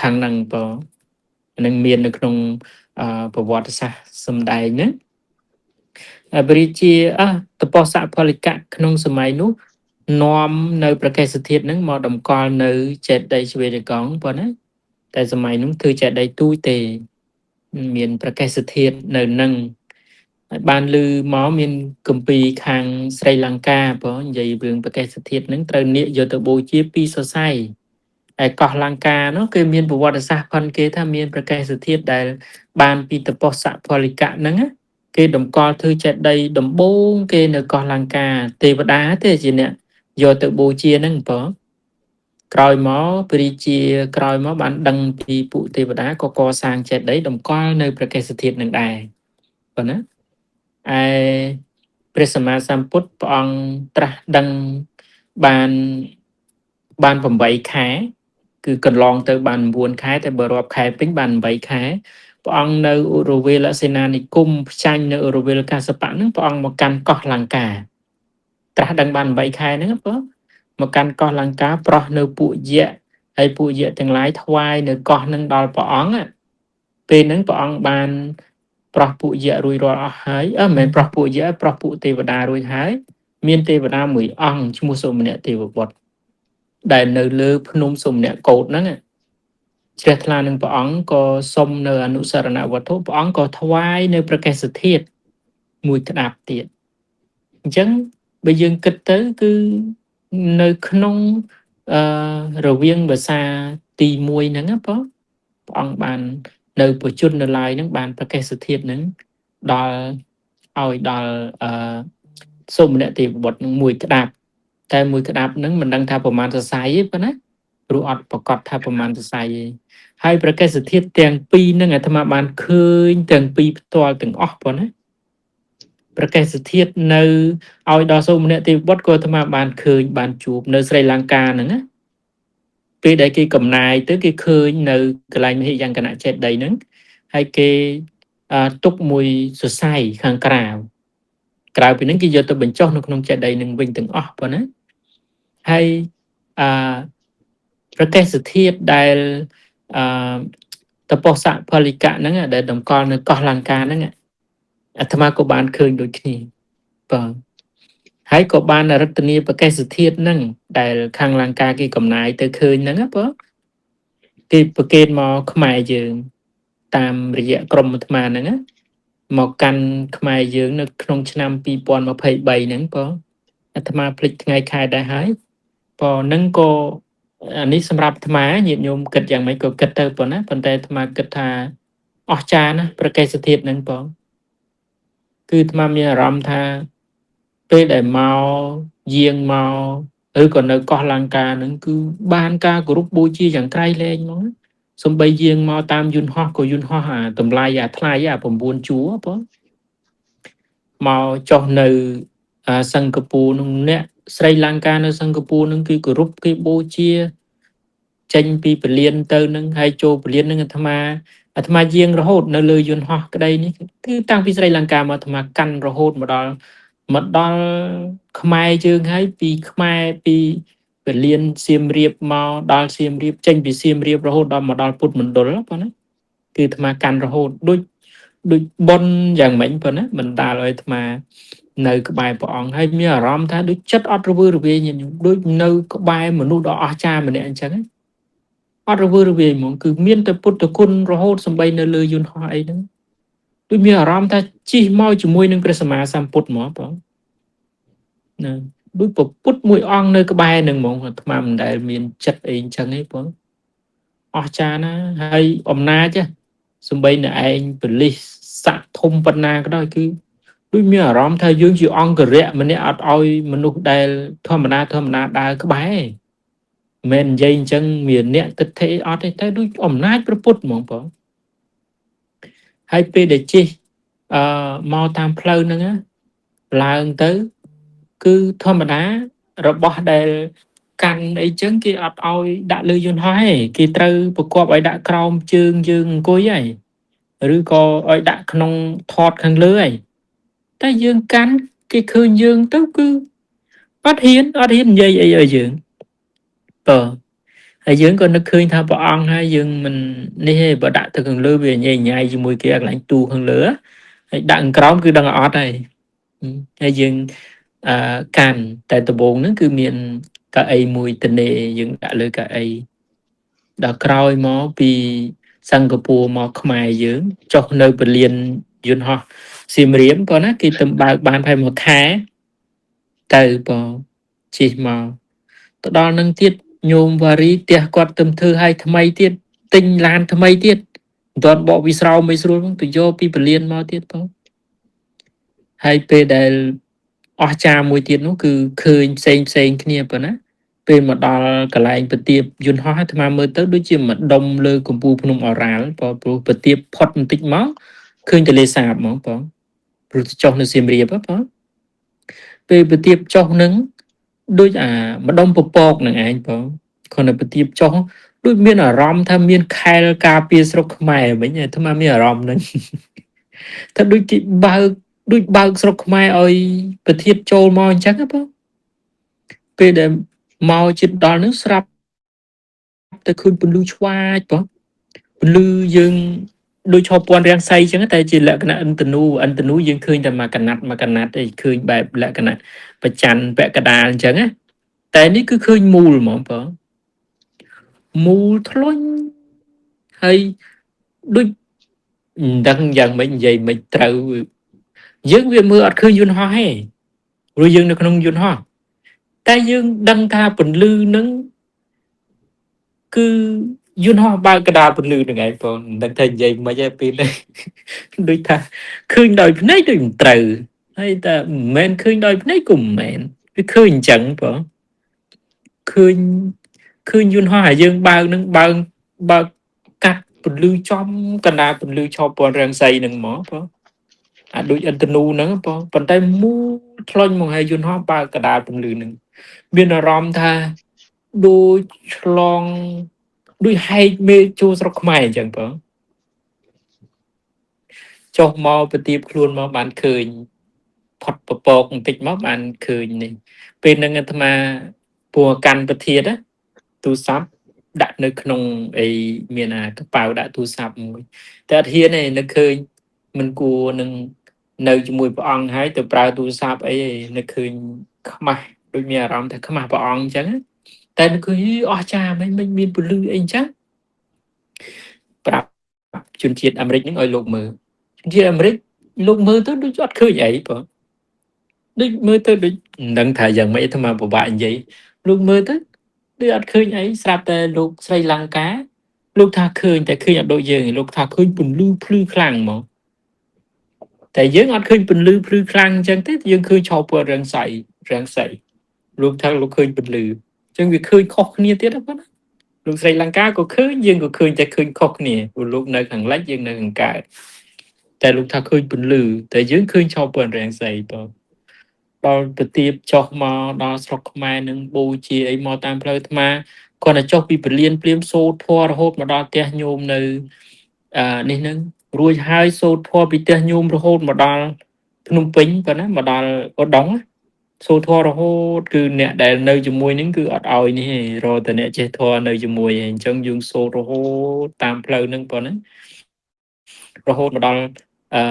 ខាងហ្នឹងបងនឹងមាននៅក្នុងប្រវត្តិសាស្ត្រសម្ដែងណាព្រះរាជាតពស្សៈពលិកៈក្នុងសម័យនោះនាំនៅប្រកេសធាតុហ្នឹងមកតម្កល់នៅចេតិយជ្វេតកង់ប៉ុណ្ណាតែសម័យនោះធ្វើចេតិយទូចទេមានប្រកេសធាតុនៅនឹងហើយបានឮមកមានគម្ពីរខាងស្រីលង្កាបងនិយាយរឿងប្រកេសធាតុហ្នឹងត្រូវនាគយកទៅបូជាពីរសរសៃ ហើយកោះលង្កានោះគេមានប្រវត្តិសាស្ត្រផនគេថាមានប្រកេសធាតុដែលបានពីតពស្សពលិកៈហ្នឹងគេតម្កល់ធ្វើចេតិយដំបូងគេនៅកោះលង្កាទេវតាទេជាអ្នកយកទៅបូជាហ្នឹងបងក្រោយមកព្រះរាជាក្រោយមកបានដឹងពីពួកទេវតាក៏កសាងចេតិយតម្កល់នៅប្រកេសធាតុនឹងដែរប៉ុណ្ណាឯព្រះសម្មាសម្ពុទ្ធព្រះអង្គត្រាស់ដឹងបាន8ខែគឺកន្លងទៅបាន9ខែតែបើរាប់ខែពេញបាន8ខែព្រះអង្គនៅឧរវេលសេនានិគមផ្ចាញ់នៅឧរវេលកាសបៈហ្នឹងព្រះអង្គមកកាន់កោះលង្កាត្រាស់ដឹងបាន8ខែហ្នឹងបងមកកាន់កោះលង្កាប្រោះនៅពួកយៈហើយពួកយៈទាំងឡាយថ្វាយនៅកោះហ្នឹងដល់ព្រះអង្គពេលហ្នឹងព្រះអង្គបានប្រោះពួកយៈរួចរាល់អស់ហើយមិនមែនប្រោះពួកយៈប្រោះពួកទេវតារួចហើយមានទេវតាមួយអង្គឈ្មោះសុមនៈទេវបុត្រដែលនៅលើភ្នំសុមនៈកោដហ្នឹងជ្រះថ្លានឹងព្រះអង្គក៏សុំនៅអនុសរណវត្ថុព្រះអង្គក៏ថ្វាយនៅប្រកេសធាតុមួយក្តាប់ទៀតអញ្ចឹងបើយើងគិតទៅគឺនៅក្នុងរវាងភាសាទី1ហ្នឹងណាបងព្រះអង្គបាននៅប្រជជននៅឡើយហ្នឹងបានប្រកេសធាតុហ្នឹងដល់ឲ្យដល់សុមនៈទេវបុត្រនឹងមួយក្តាប់តែមួយក្តាប់ហ្នឹងមិនដឹងថាប្រមាណសរសៃទេប៉ុណ្ណាព្រោះអត់ប្រកាសថាប្រមាណសរសៃទេហើយប្រកេសធាតុទាំងពីរហ្នឹងអាត្មាបានឃើញទាំងពីរផ្ទាល់ទាំងអស់ប៉ុណ្ណាប្រកេសធាតុនៅឲ្យដល់សុមនៈទេវបុត្រក៏អាត្មាបានឃើញបានជួបនៅស្រីលង្កាហ្នឹងណាពេលដែលគេកំណាយទៅគេឃើញនៅកន្លែងមហិយង្គនៈចេតិយហ្នឹងហើយគេទុកមួយសរសៃខាងក្រៅក្រៅពីហ្នឹងគេយកទៅបញ្ចុះនៅក្នុងចេតិយនឹងវិញទាំងអស់ប៉ុណ្ណាហើយអឺប្រកេសធាតុដែលអឺតពស្សពលិកៈហ្នឹងដែលតម្កល់នៅកោះលង្កាហ្នឹងអាត្មាក៏បានឃើញដូចគ្នាបាទហើយក៏បានរតនាប្រកេសធាតុហ្នឹងដែលខាងលង្កាគេកំណាយទៅឃើញហ្នឹងណាបងគេប្រកេតមកខ្មែរយើងតាមរយៈក្រុមអាត្មាហ្នឹងណាមកកាន់ខ្មែរយើងនៅក្នុងឆ្នាំ2023ហ្នឹងបងអាត្មាភ្លេចថ្ងៃខែដែរហើយបងហ្នឹងក៏អានេះសម្រាប់អាត្មាញាតិញោមគិតយ៉ាងម៉េចក៏គិតទៅប៉ុណ្ណាប៉ុន្តែអាត្មាគិតថាអស្ចារ្យណាស់ប្រកេសធាតុហ្នឹងបងគឺអាត្មាមានអារម្មណ៍ថាពេលដែលមកយាងមកឬក៏នៅកោះលង្កាហ្នឹងគឺបានការគោរពបូជាយ៉ាងក្រៃលែងហ្មងសំបីយាងមកតាមយន្តហោះក៏យន្តហោះអាតម្លៃអាថ្លៃអា9ជួរបងមកចុះនៅសិង្ហបុរីនឹងអ្នកស្រីលង្កានៅសិង្ហបុរីនឹងគឺគោរពគេបូជាចេញពីពលានទៅនឹងហើយចូលពលាននឹងអាត្មាយាងរហូតនៅលើយន្តហោះក្តីនេះគឺតាំងពីស្រីលង្កាមកអាត្មាកាន់រហូតមកដល់ខ្មែរយើងហើយពីខ្មែរពីពលានសៀមរាបមកដល់សៀមរាបចេញពីសៀមរាបរហូតដល់មកដល់ពុទ្ធមណ្ឌលប៉ុណ្ណាគឺអាត្មាកាន់រហូតដូចបុណ្យយ៉ាងម៉េចប៉ុណ្ណាបណ្ដាលឲ្យអាត្មានៅក្បែរព្រះអង្គហើយមានអារម្មណ៍ថាដូចចិត្តអត់រវើរវាយញាតិញោមដូចនៅក្បែរមនុស្សដ៏អស្ចារ្យម្នាក់អញ្ចឹងអត់រវើរវាយហ្មងគឺមានតែពុទ្ធគុណរហូតសំបីនៅលើយន្តហោះអីហ្នឹងដូចមានអារម្មណ៍ថាជិះមកជាមួយនឹងព្រះសម្មាសម្ពុទ្ធហ្មងបងណាដូចពុទ្ធមួយអង្គនៅក្បែរនឹងហ្មងអាត្មាមិនដែលមានចិត្តអីអញ្ចឹងទេបងអស្ចារ្យណាស់ហើយអំណាចសំបីនៅឯងប៉ូលីសស័កធំប៉ុណ្ណាក៏ដោយគឺដូចមានអារម្មណ៍ថាយើងជាអង្គរៈម្នាក់អត់ឲ្យមនុស្សដែលធម្មតាដើរក្បែរមិននិយាយអញ្ចឹងមានអ្នកទិដ្ឋិអត់ទេតែដូចអំណាចព្រះពុទ្ធហ្មងបងហើយពេលដែលជិះមកតាមផ្លូវហ្នឹងឡើងទៅគឺធម្មតារបស់ដែលកាន់អីចឹងគេអត់ឲ្យដាក់លើយន្តហោះទេគេត្រូវប្រកបឲ្យដាក់ក្រោមជើងយើងអង្គុយហើយឬក៏ឲ្យដាក់ក្នុងថតខាងលើហើយតែយើងកាន់គេឃើញយើងទៅគឺអត់ហ៊ាននិយាយអីឲ្យយើងបើហើយយើងក៏នឹកឃើញថាព្រះអង្គហើយយើងមិននេះទេបើដាក់ទៅខាងលើវាញ៉ៃញ៉ៃជាមួយគេកន្លែងទូខាងលើហើយដាក់ខាងក្រោមគឺដឹងអត់ហើយហើយយើងកាន់តែដំបូងហ្នឹងគឺមានកៅអីមួយតនេយើងដាក់លើកៅអីដល់ក្រោយមកពីសិង្ហបុរីមកខ្មែរយើងចុះនៅពលានយន្តហោះសៀមរាបក៏ណាគេទៅបើកបានប្រហែលមួយខែទៅបងជិះមកទៅដល់នឹងទៀត ញោមវ៉ារីផ្ទះគាត់ទៅធ្វើឲ្យថ្មីទៀតទិញឡានថ្មីទៀតមិនទាន់បកវិស្រោមមិនស្រួលផងទៅយកពីពលានមកទៀតបងហើយពេលដែលអស្ចារ្យមួយទៀតនោះគឺឃើញផ្សេងផ្សេងគ្នាប៉ុណ្ណាពេលមកដល់កន្លែងប្រទៀបយន្តហោះអាត្មាមើលទៅដូចជាមួយដុំលើកំពូលភ្នំអូរ៉ាល់ព្រោះប្រទៀបផុតបន្តិចមកឃើញទន្លេសាបហ្មងបងព្រោះចុះនៅសៀមរាបបងពេលប្រទៀបចុះនឹងដូចអាម្ដុំពពកនឹងឯងបងគ្រាន់តែប្រទៀបចុះដូចមានអារម្មណ៍ថាមានខែលការពារស្រុកខ្មែរវិញអាត្មាមានអារម្មណ៍ហ្នឹងថាដូចគេបើកដូចបើកស្រុកខ្មែរឲ្យប្រធាតចូលមកអញ្ចឹងបងពេលដែលមកជិតដល់នឹងស្រាប់តែឃើញពន្លឺឆ្វាចបងពន្លឺយើងដូចឈប់ពន្ធរាំងសីអញ្ចឹងតែជាលក្ខណៈឥន្ទនូឥន្ទនូយើងឃើញតែមួយកណាត់មួយកណាត់ឯងឃើញបែបលក្ខណៈប្រច័នពាក់កដាលអញ្ចឹងណាតែនេះគឺឃើញមូលហ្មងបងមូលធ្លុញហើយដូចមិនដឹងយ៉ាងម៉េចនិយាយមិនត្រូវយើងវាមើលអត់ឃើញយន្តហោះទេព្រោះយើងនៅក្នុងយន្តហោះតែយើងដឹងថាពន្លឺនឹងគឺយន្តហោះបើកកដាលពន្លឺនឹងឯងបងមិនដឹងថានិយាយមិនឯងពេលនេះដូចថាឃើញដោយភ្នែកដូចមិនត្រូវហើយតែមិនមែនឃើញដោយភ្នែកក៏មិនមែនវាឃើញអញ្ចឹងបងឃើញឃើញយន្តហោះឲ្យយើងបើកនឹងបើកបើកកាត់ពន្លឺចំកណ្ដាលពន្លឺឆពណ៌រាំងសីនឹងមកបងអាដូចឥន្ទនូហ្នឹងបងប៉ុន្តែមូលឆ្លុញមកឲ្យយន្តហោះបើកកដាលពន្លឺហ្នឹងមានអារម្មណ៍ថាដូចឆ្លងដូចហែកមេឃចូលស្រុកខ្មែរអញ្ចឹងបងចុះមកប្រទៀបខ្លួនមកបានឃើញផុតពពកបន្តិចមកបានឃើញនេះពេលហ្នឹងអាត្មាពួរកាន់ប្រធាតណាទូរស័ព្ទដាក់នៅក្នុងអីមានអាកប៉ៅដាក់ទូរស័ព្ទមួយតែអត់ហ៊ានទេនឹកឃើញមិនគួរនឹងនៅជាមួយព្រះអង្គហើយទៅប្រើទូរស័ព្ទអីឯងនឹកឃើញខ្មាស់ដូចមានអារម្មណ៍ថាខ្មាស់ព្រះអង្គអញ្ចឹងតែនឹកឃើញអស្ចារ្យមិនមិនមានពលឺអីអញ្ចឹងប្រាប់ជនជាតិអាមេរិកហ្នឹងឲ្យលោកមើលជនជាតិអាមេរិកលោកមើលទៅដូចអត់ឃើញអីបងដូចមើលទៅដូចមិនដឹងថាយ៉ាងម៉េចអាត្មាពិបាកនិយាយលោកមើលទៅដូចអត់ឃើញអីស្រាប់តែលោកស្រីលង្កាលោកថាឃើញតែឃើញអត់ដូចយើងលោកថាឃើញពន្លឺភ្លឺខ្លាំងហ្មងតែយើងអត់ឃើញពន្លឺភ្លឺខ្លាំងអញ្ចឹងទេយើងឃើញឆោពណ៌រាំងសៃរាំងសៃលោកថាលោកឃើញពន្លឺអញ្ចឹងវាឃើញខុសគ្នាទៀតណាបងណាលោកស្រីលង្កាក៏ឃើញយើងក៏ឃើញតែឃើញខុសគ្នាព្រោះលោកនៅខាងលិចយើងនៅខាងកើតតែលោកថាឃើញពន្លឺតែយើងឃើញឆោពណ៌រាំងសៃបងដល់ប្រទៀបចុះមកដល់ស្រុកខ្មែរនឹងបូជាអីមកតាមផ្លូវអាត្មាគាត់តែចុះពីពលានភ្លាមសូត្រធម៌រហូតមកដល់ផ្ទះញោមនៅអឺនេះនឹងរួចហើយសូត្រធម៌ពីផ្ទះញោមរហូតមកដល់ភ្នំពេញប៉ុណ្ណាមកដល់ឧដុង្គសូត្រធម៌រហូតគឺអ្នកដែលនៅជាមួយនឹងគឺអត់ឲ្យនេះទេរកតែអ្នកចេះធម៌នៅជាមួយឯងអញ្ចឹងយើងសូត្ររហូតតាមផ្លូវនឹងប៉ុណ្ណារហូតមកដល់អឺ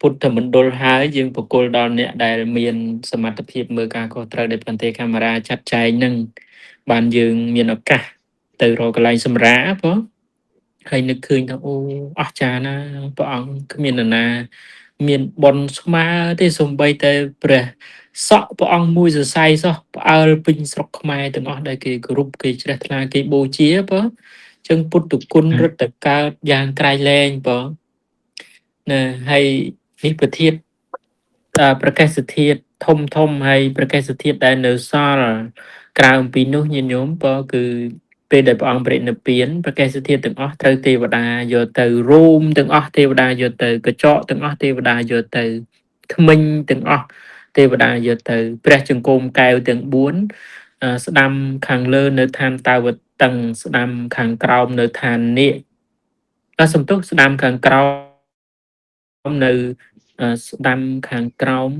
ពុទ្ធមណ្ឌលហើយយើងបកគលដល់អ្នកដែលមានសមត្ថភាពមើលការខុសត្រូវដោយបន្ទេកាមេរ៉ាចាត់ចែងនឹងបានយើងមានឱកាសទៅរកកន្លែងសម្រាកបងហើយនឹកឃើញថាអូអស្ចារ្យណាស់ព្រះអង្គគ្មាននរណា មានបុណ្យស្មើទេសំបីតែព្រះសក់ព្រះអង្គមួយសរសៃសោះផ្អើលពេញស្រុកខ្មែរទាំងអស់ដែលគេគោរពគេជ្រះថ្លាគេបូជាបងចឹងពុទ្ធគុណរឹតតែកើតយ៉ាងក្រៃលែងបងណាហើយនេះប្រធាតប្រកេសធាតធំធំហើយប្រកេសធាតដែលនៅសល់ក្រៅអំពីនោះញាតិញោមបើគឺពេលដែលព្រះអង្គបរិនិព្វានប្រកេសធាតទាំងអស់ត្រូវទេវតាយកទៅរោមទាំងអស់ទេវតាយកទៅកញ្ចក់ទាំងអស់ទេវតាយកទៅធ្មេញទាំងអស់ទេវតាយកទៅព្រះចង្គមកែវទាំង4ស្ដាំខាងលើនៅឋានតាវតឹងស្ដាំខាងក្រោមនៅឋាននាគសំទោសស្ដាំខាងក្រោមនៅស្ដាំខាងក្រោម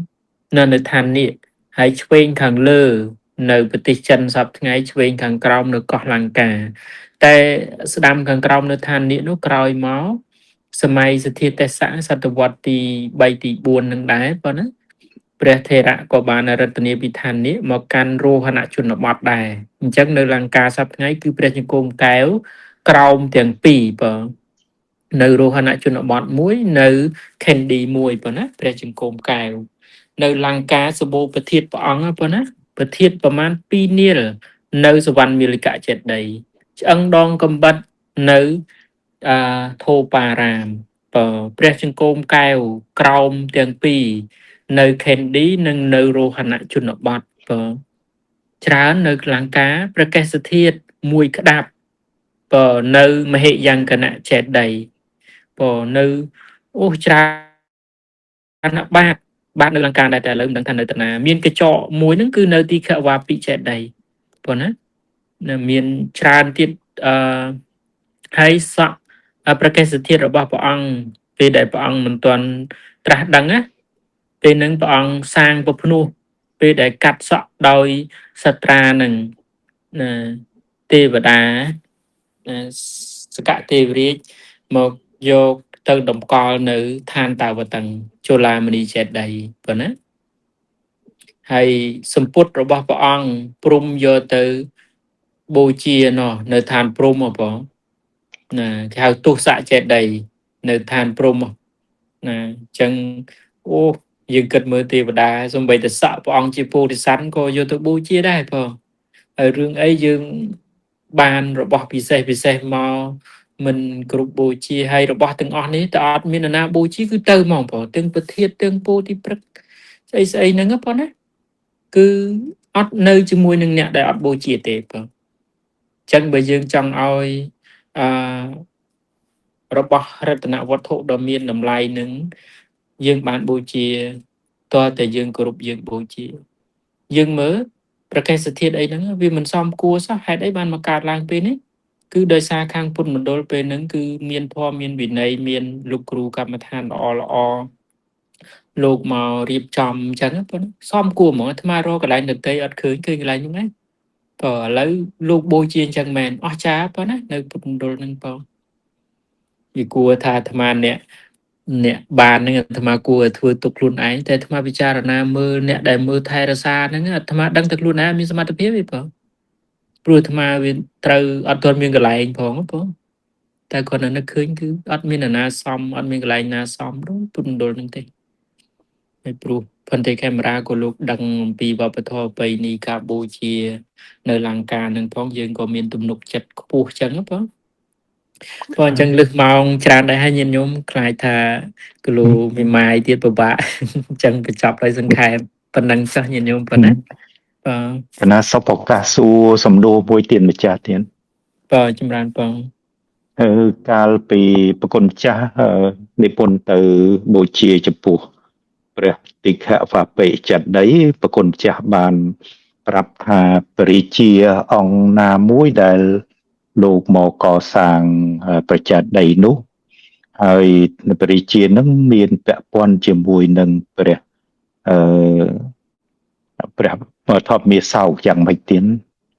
នៅឋាននាគហើយឆ្វេងខាងលើនៅប្រទេសចិនសប្តាហ៍ថ្ងៃឆ្វេងខាងក្រោមនៅកោះលង្កាតែស្ដាំខាងក្រោមនៅឋាននាគនោះក្រោយមកសម័យសទ្ធាទេសៈសតវត្សទី3ទី4នឹងដែរប៉ុណ្ណាព្រះថេរៈក៏បានរតនាពីឋាននេះមកកាន់រោហណជនបទដែរអញ្ចឹងនៅលង្កាសប្តាហ៍ថ្ងៃគឺព្រះចង្គមកែវក្រោមទាំងពីរបើនៅរោហណជនបទមួយនៅខេនឌីមួយប៉ុណ្ណាព្រះចង្គមកែវនៅលង្កាសម្បូរប្រធាតព្រះអង្គប៉ុណ្ណាប្រធាតប្រមាណ2នាល នៅសវណ្ណមាលិកចេតិយឆ្អឹងដងកំបិតនៅអធោបារាមបើព្រះចង្គោមកែវក្រោមទាំងពីរនៅខេនឌីនិងនៅរោហណជនបទបើច្រើននៅលង្កាព្រះកេសធាតុមួយក្តាប់បើនៅមហិយង្គនចេតិយបើនៅអូច្រើនណាស់បាទបាទនៅលង្កាដែរតែឥឡូវមិនដឹងថានៅតាណាមានកញ្ចក់មួយហ្នឹងគឺនៅទីខវ៉ាពិចេតិយប៉ុណ្ណានៅមានច្រើនទៀតអឺហើយសក់ប្រកេសធាតុរបស់ព្រះអង្គពេលដែលព្រះអង្គមិនទាន់ត្រាស់ដឹងណាពេលហ្នឹងព្រះអង្គសាងពភ្នោះពេលដែលកាត់សក់ដោយសត្រានឹងណាទេវតាសកទេវរាជមកយកទៅតម្កល់នៅឋានតាវតឹងជលាមនីចេតិយប៉ុណ្ណាហើយសម្ពុតរបស់ព្រះអង្គព្រំយកទៅបូជាណោះនៅឋានព្រំហ៎បងណាគេហៅទុសៈចេតិយនៅឋានព្រំណាអញ្ចឹងអូយើងគិតមើលទេវតាសំបីតែសក់ព្រះអង្គជាពោធិសត្វក៏យកទៅបូជាដែរបងហើយរឿងអីយើងបានរបស់ពិសេសពិសេសមកមិនគ្រប់បូជាហើយរបស់ទាំងអស់នេះតើអត់មាននរណាបូជាគឺទៅហ្មងបងទាំងពធាតទាំងពោធិព្រឹកស្អីស្អីហ្នឹងបងណាគឺអត់នៅជាមួយនឹងអ្នកដែលអត់បូជាទេបងអញ្ចឹងបើយើងចង់ឲ្យអឺរបស់រតនវត្ថុដ៏មានតម្លៃនឹងយើងបានបូជាតើតែយើងគោរពយើងបូជាយើងមើលប្រកេសធាតុអីហ្នឹងវាមិនសមគួរសោះហេតុអីបានមកកើតឡើងពេលនេះគឺដោយសារខាងពុទ្ធមណ្ឌលពេលហ្នឹងគឺមានធម៌មានវិន័យមានលោកគ្រូកម្មដ្ឋានល្អល្អលោកមករៀបចំអញ្ចឹងប៉ុណ្ណាសមគួរហ្មងអាត្មារកកន្លែងដតីអត់ឃើញឃើញកន្លែងហ្នឹងឯងបើឥឡូវលោកបូជាអញ្ចឹងមែនអស់ចាប៉ុណ្ណានៅពុទ្ធមណ្ឌលហ្នឹងបងវាគួរថាអាត្មាអ្នកបានហ្នឹងអាត្មាគួរឲ្យធ្វើទុកខ្លួនឯងតែអាត្មាពិចារណាមើលអ្នកដែលមើលថែរក្សាហ្នឹងអាត្មាដឹងតែខ្លួនឯងមានសមត្ថភាពទេបងព្រោះអាត្មាវាត្រូវអត់ទាន់មានកន្លែងផងបងតែគាត់នៅនឹកឃើញគឺអត់មាននរណាសមអត់មានកន្លែងណាសមដូចពុទ្ធមណ្ឌលហ្នឹងទេហើយព្រោះផន្តិកាមេរ៉ាក៏លោកដឹងអំពីវប្បធម៌ប្រពៃណីការបូជានៅលង្កានឹងផងយើងក៏មានទំនុកចិត្តខ្ពស់ចឹងបងព្រោះអញ្ចឹងលឹះម៉ោងច្រើនដែរហើយញាតិញោមខ្លាចថាគីឡូមីម៉ាយទៀតពិបាកអញ្ចឹងបញ្ចប់ដោយសង្ខេបប៉ុណ្ណឹងសោះញាតិញោមប៉ុណ្ណាបាទ កណាសុបឱកាសសួរសំណួរមួយទៀតម្ចាស់ទៀត បាទចម្រើនបង កាលពីប្រគុណម្ចាស់និពន្ធទៅបូជាចំពោះព្រះតិខវបិចេតិយប្រគុណម្ចាស់បានប្រាប់ថាព្រះរាជាអង្គណាមួយដែលលោកមកកសាងព្រះចេតិយនោះហើយព្រះរាជានឹងមានពាក់ព័ន្ធជាមួយនឹងព្រះអឺព្រះធម្មមាសោកយ៉ាងម៉េចទៀត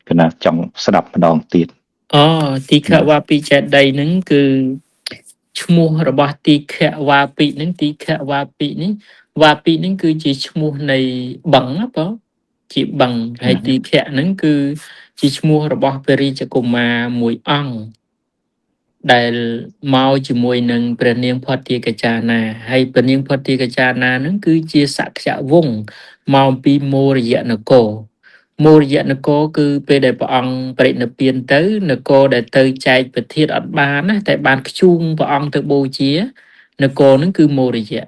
គណៈចង់ស្ដាប់ម្ដងទៀត អូទីខវពិចេតិយហ្នឹងគឺឈ្មោះរបស់ទីខវពិហ្នឹងទីខវពិនេះវពិហ្នឹងគឺជាឈ្មោះនៃបឹងណាបងជាបឹងហើយទីខៈហ្នឹងគឺជាឈ្មោះរបស់ព្រះរាជកុមារមួយអង្គដែលមកជាមួយនឹងព្រះនាងផទ្ធាកចាណាហើយព្រះនាងផទ្ធាកចាណាហ្នឹងគឺជាសក្យវង្សមកពីមោរិយនគរមោរិយនគរគឺពេលដែលព្រះអង្គបរិនិព្វានទៅនគរដែលទៅចែកប្រធាតអត់បានណាតែបានខ្ជូងព្រះអង្គទៅបូជានគរហ្នឹងគឺមោរិយៈ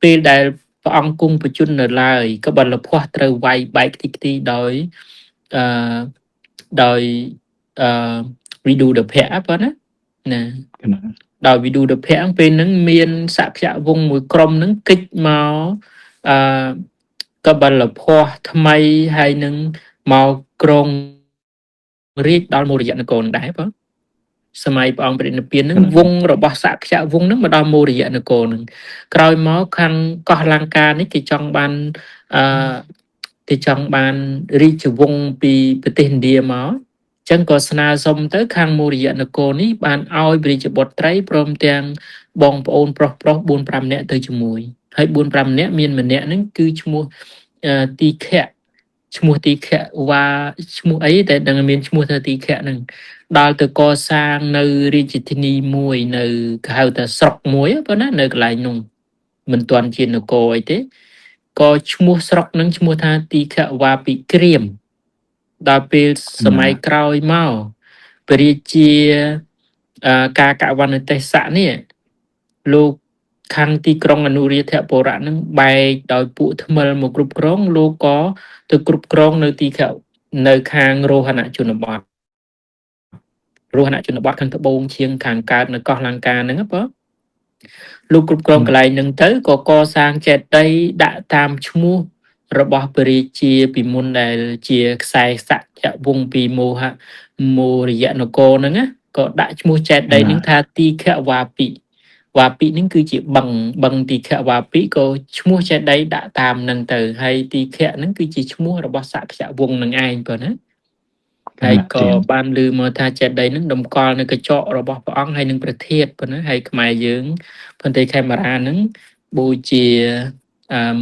ពេលដែលព្រះអង្គគង់ប្រជជននៅឡើយកបិលភ័ស្ទត្រូវវាយបែកខ្ទេចខ្ទីដោយអឺដោយអឺវិឌូដភៈប៉ុណ្ណាណាដោយវិឌូដភៈពេលហ្នឹងមានសក្យវង្សមួយក្រុមហ្នឹងគិចមកអឺកបិលភ័ស្ទថ្មីហើយនឹងមកក្រងរាជដល់មោរិយនគរនឹងដែរបងសម័យព្រះអង្គបរិនិព្វានហ្នឹងវងរបស់សក្យវង្សហ្នឹងមកដល់មោរិយនគរហ្នឹងក្រោយមកខាងកោះលង្កានេះគេចង់បានអឺគេចង់បានរាជវង្សពីប្រទេសឥណ្ឌាមកចឹងក៏ស្នើសុំទៅខាងមោរិយនគរនេះបានឲ្យព្រះរាជបុត្រីព្រមទាំងបងប្អូនប្រុសប្រុស4 5នាក់ទៅជាមួយហើយ4 5នាក់មានម្នាក់ហ្នឹងគឺឈ្មោះទីខៈឈ្មោះទីខៈវ៉ាឈ្មោះអីតែដឹងមានឈ្មោះថាទីខៈហ្នឹងដល់ទៅកសាងនៅរាជធានីមួយនៅគេហៅថាស្រុកមួយប៉ុណ្ណានៅកន្លែងនោះមិនទាន់ជានគរអីទេក៏ឈ្មោះស្រុកហ្នឹងឈ្មោះថាទីខៈវ៉ាពិក្រាម ដល់ពេលសម័យក្រោយមកព្រះរាជាការកវណ្ណទេសៈនេះលោកខាងទីក្រុងអនុរាធបុរៈនឹងបែកដោយពួកថ្មិលមកគ្រប់គ្រងលោកក៏ទៅគ្រប់គ្រងនៅទីនៅខាងរោហណជនបទរោហណជនបទខាងត្បូងឈៀងខាងកើតនៅកោះលង្កាហ្នឹងបើលោកគ្រប់គ្រងកន្លែងហ្នឹងទៅក៏កសាងចេតិយដាក់តាមឈ្មោះរបស់ព្រះរាជាពីមុនដែលជាខ្សែសក្យវង្សពីមោហមោរិយនគរហ្នឹងណាក៏ដាក់ឈ្មោះចេតិយហ្នឹងថាទីខវាពិវាពិហ្នឹងគឺជាបឹងបឹងទីខវាពិក៏ឈ្មោះចេតិយដាក់តាមហ្នឹងទៅហើយទីខៈហ្នឹងគឺជាឈ្មោះរបស់សក្យវង្សនឹងឯងបើណាហើយក៏បានឮមកថាចេតិយហ្នឹងតម្កល់នៅកញ្ចក់របស់ព្រះអង្គហើយនឹងព្រះធាតុប៉ុណ្ណាហើយខ្មែរយើងប៉ុន្តែខេមរាហ្នឹងបូជា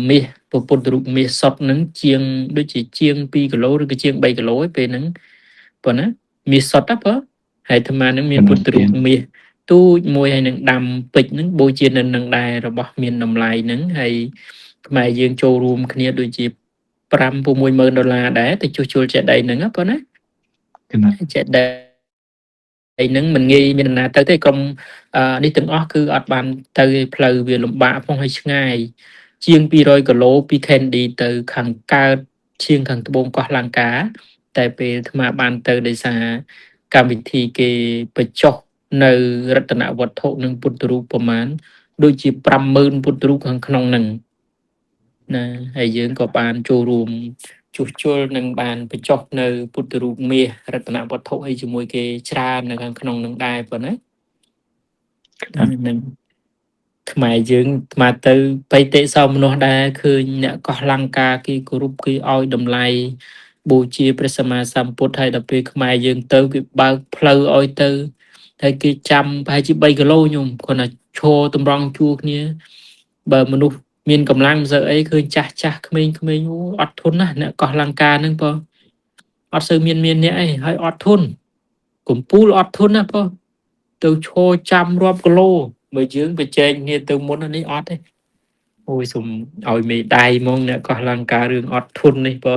មាសពុទ្ធរូបមាសសុទ្ធហ្នឹងជាងដូចជាជាង2គីឡូឬក៏ជាង3គីឡូឯពេលហ្នឹងប៉ុណ្ណាមាសសុទ្ធណាបើហើយអាត្មាហ្នឹងមានពុទ្ធរូបមាសទូចមួយហើយនឹងដាំពេជ្រហ្នឹងបូជានៅនឹងដែររបស់មានតម្លៃហ្នឹងហើយខ្មែរយើងចូលរួមគ្នាដូចជា5 60000ដុល្លារដែរទៅជួសជុលចេតិយហ្នឹងណាប៉ុណ្ណាចេតិយហ្នឹងមិនងាយមានដំណើរទៅទេក្រុមនេះទាំងអស់គឺអត់បានទៅផ្លូវវាលំបាកផងហើយឆ្ងាយជាង200គីឡូពី Candy ទៅខាងកើតឈៀងខាងត្បូងកោះលង្កាតែពេលអាត្មាបានទៅដោយសារកម្មវិធីគេបញ្ចុះនៅរតនវត្ថុនិងពុទ្ធរូបប្រមាណដូចជា50000ពុទ្ធរូបខាងក្នុងហ្នឹងណាហើយយើងក៏បានចូលរួមជួសជុលនិងបានបញ្ចុះនៅពុទ្ធរូបមាសរតនវត្ថុអីជាមួយគេច្រើននៅខាងក្នុងនឹងដែរប៉ុណ្ណានឹងខ្មែរយើងអាត្មាទៅបៃតិសោមនស្សដែរឃើញអ្នកកោះលង្កាគេគោរពគេឲ្យតម្លៃបូជាព្រះសម្មាសម្ពុទ្ធហើយដល់ពេលខ្មែរយើងទៅគេបើកផ្លូវឲ្យទៅហើយគេចាំប្រហែលជា3គីឡូញោមគ្រាន់តែឈរតម្រង់ជួរគ្នាបើមនុស្សមានកម្លាំងមិនសូវអីឃើញចាស់ចាស់ក្មេងៗអូអត់ធន់ណាស់អ្នកកោះលង្កាហ្នឹងបើអត់សូវមានអ្នកអីហើយអត់ធន់កំពូលអត់ធន់ណាបើទៅឈរចាំរាប់គីឡូបើយើងប្រជែងគ្នាទៅមុននេះអត់ទេអូយសុំឲ្យមេដៃហ្មងអ្នកកោះលង្ការឿងអត់ធន់នេះបើ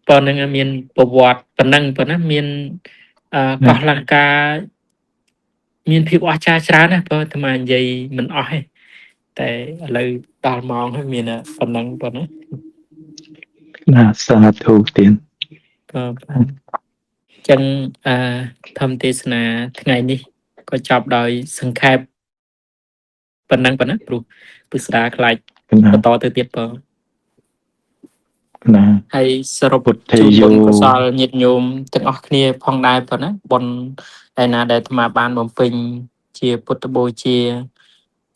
ប៉ុណ្ណឹងមានប្រវត្តិប៉ុណ្ណឹងប៉ុណ្ណាមានកោះលង្កាមានភាពអស្ចារ្យច្រើនណាស់បើអាត្មានិយាយមិនអស់ទេតែឥឡូវដល់ម៉ោងហើយមានប៉ុណ្ណឹងប៉ុណ្ណាណាសាធុទៀតបាទចឹងធម្មទេសនាថ្ងៃនេះក៏ចប់ដោយសង្ខេបប៉ុណ្ណឹងប៉ុណ្ណាព្រោះពិស្ដាខ្លាចបន្តទៅទៀតបើ ណា ហើយសរុប ពុទ្ធយោ ជូនបុណ្យកុសលញាតិញោមទាំងអស់គ្នាផងដែរប៉ុណ្ណាបុណ្យឯណាដែលអាត្មាបានបំពេញជាពុទ្ធបូជា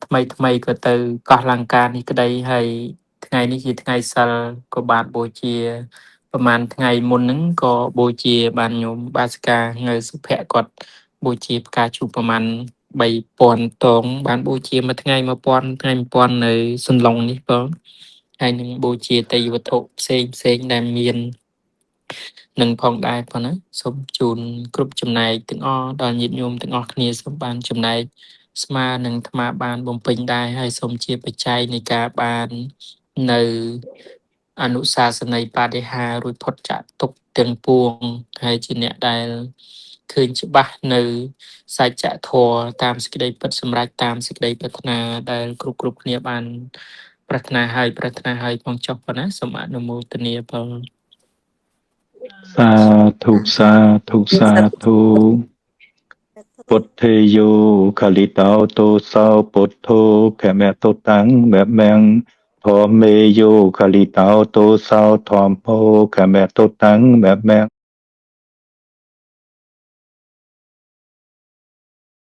ថ្មីថ្មីក៏ទៅកោះលង្កានេះក្តីហើយថ្ងៃនេះជាថ្ងៃសិលក៏បានបូជាប្រហែលថ្ងៃមុនហ្នឹងក៏បូជាបានញោមបាសិកាងើសុភ័ក្រគាត់បូជាផ្កាឈូកប្រហែល3000តងបានបូជាមួយថ្ងៃ1000ថ្ងៃ1000នៅសន្លងនេះបងហើយនឹងបូជាទេយវត្ថុផ្សេងផ្សេងដែលមាននឹងផងដែរប៉ុណ្ណាសូមជូនគ្រប់ចំណែកទាំងអស់ដល់ញាតិញោមទាំងអស់គ្នាសូមបានចំណែកស្មើនឹងអាត្មាបានបំពេញដែរហើយសូមជាបច្ច័យនៃការបាននៅអនុសាសនីបដិហារួចផុតចាកទុក្ខទាំងពួងហើយជាអ្នកដែលឃើញច្បាស់នៅសច្ចធម៌តាមសេចក្តីពិតសម្រេចតាមសេចក្តីប្រាថ្នាដែលគ្រប់គ្នាបានប្រាថ្នាហើយប្រាថ្នាហើយផងចុះប៉ុណ្ណាសូមអនុមោទនាផង សាធុសាធុសាធុពុទ្ធេយោខលិតោទោសោពុទ្ធោខមតុតាំងមមំធម្មេយោខលិតោទោសោធម្មោខមតុតាំងមមំ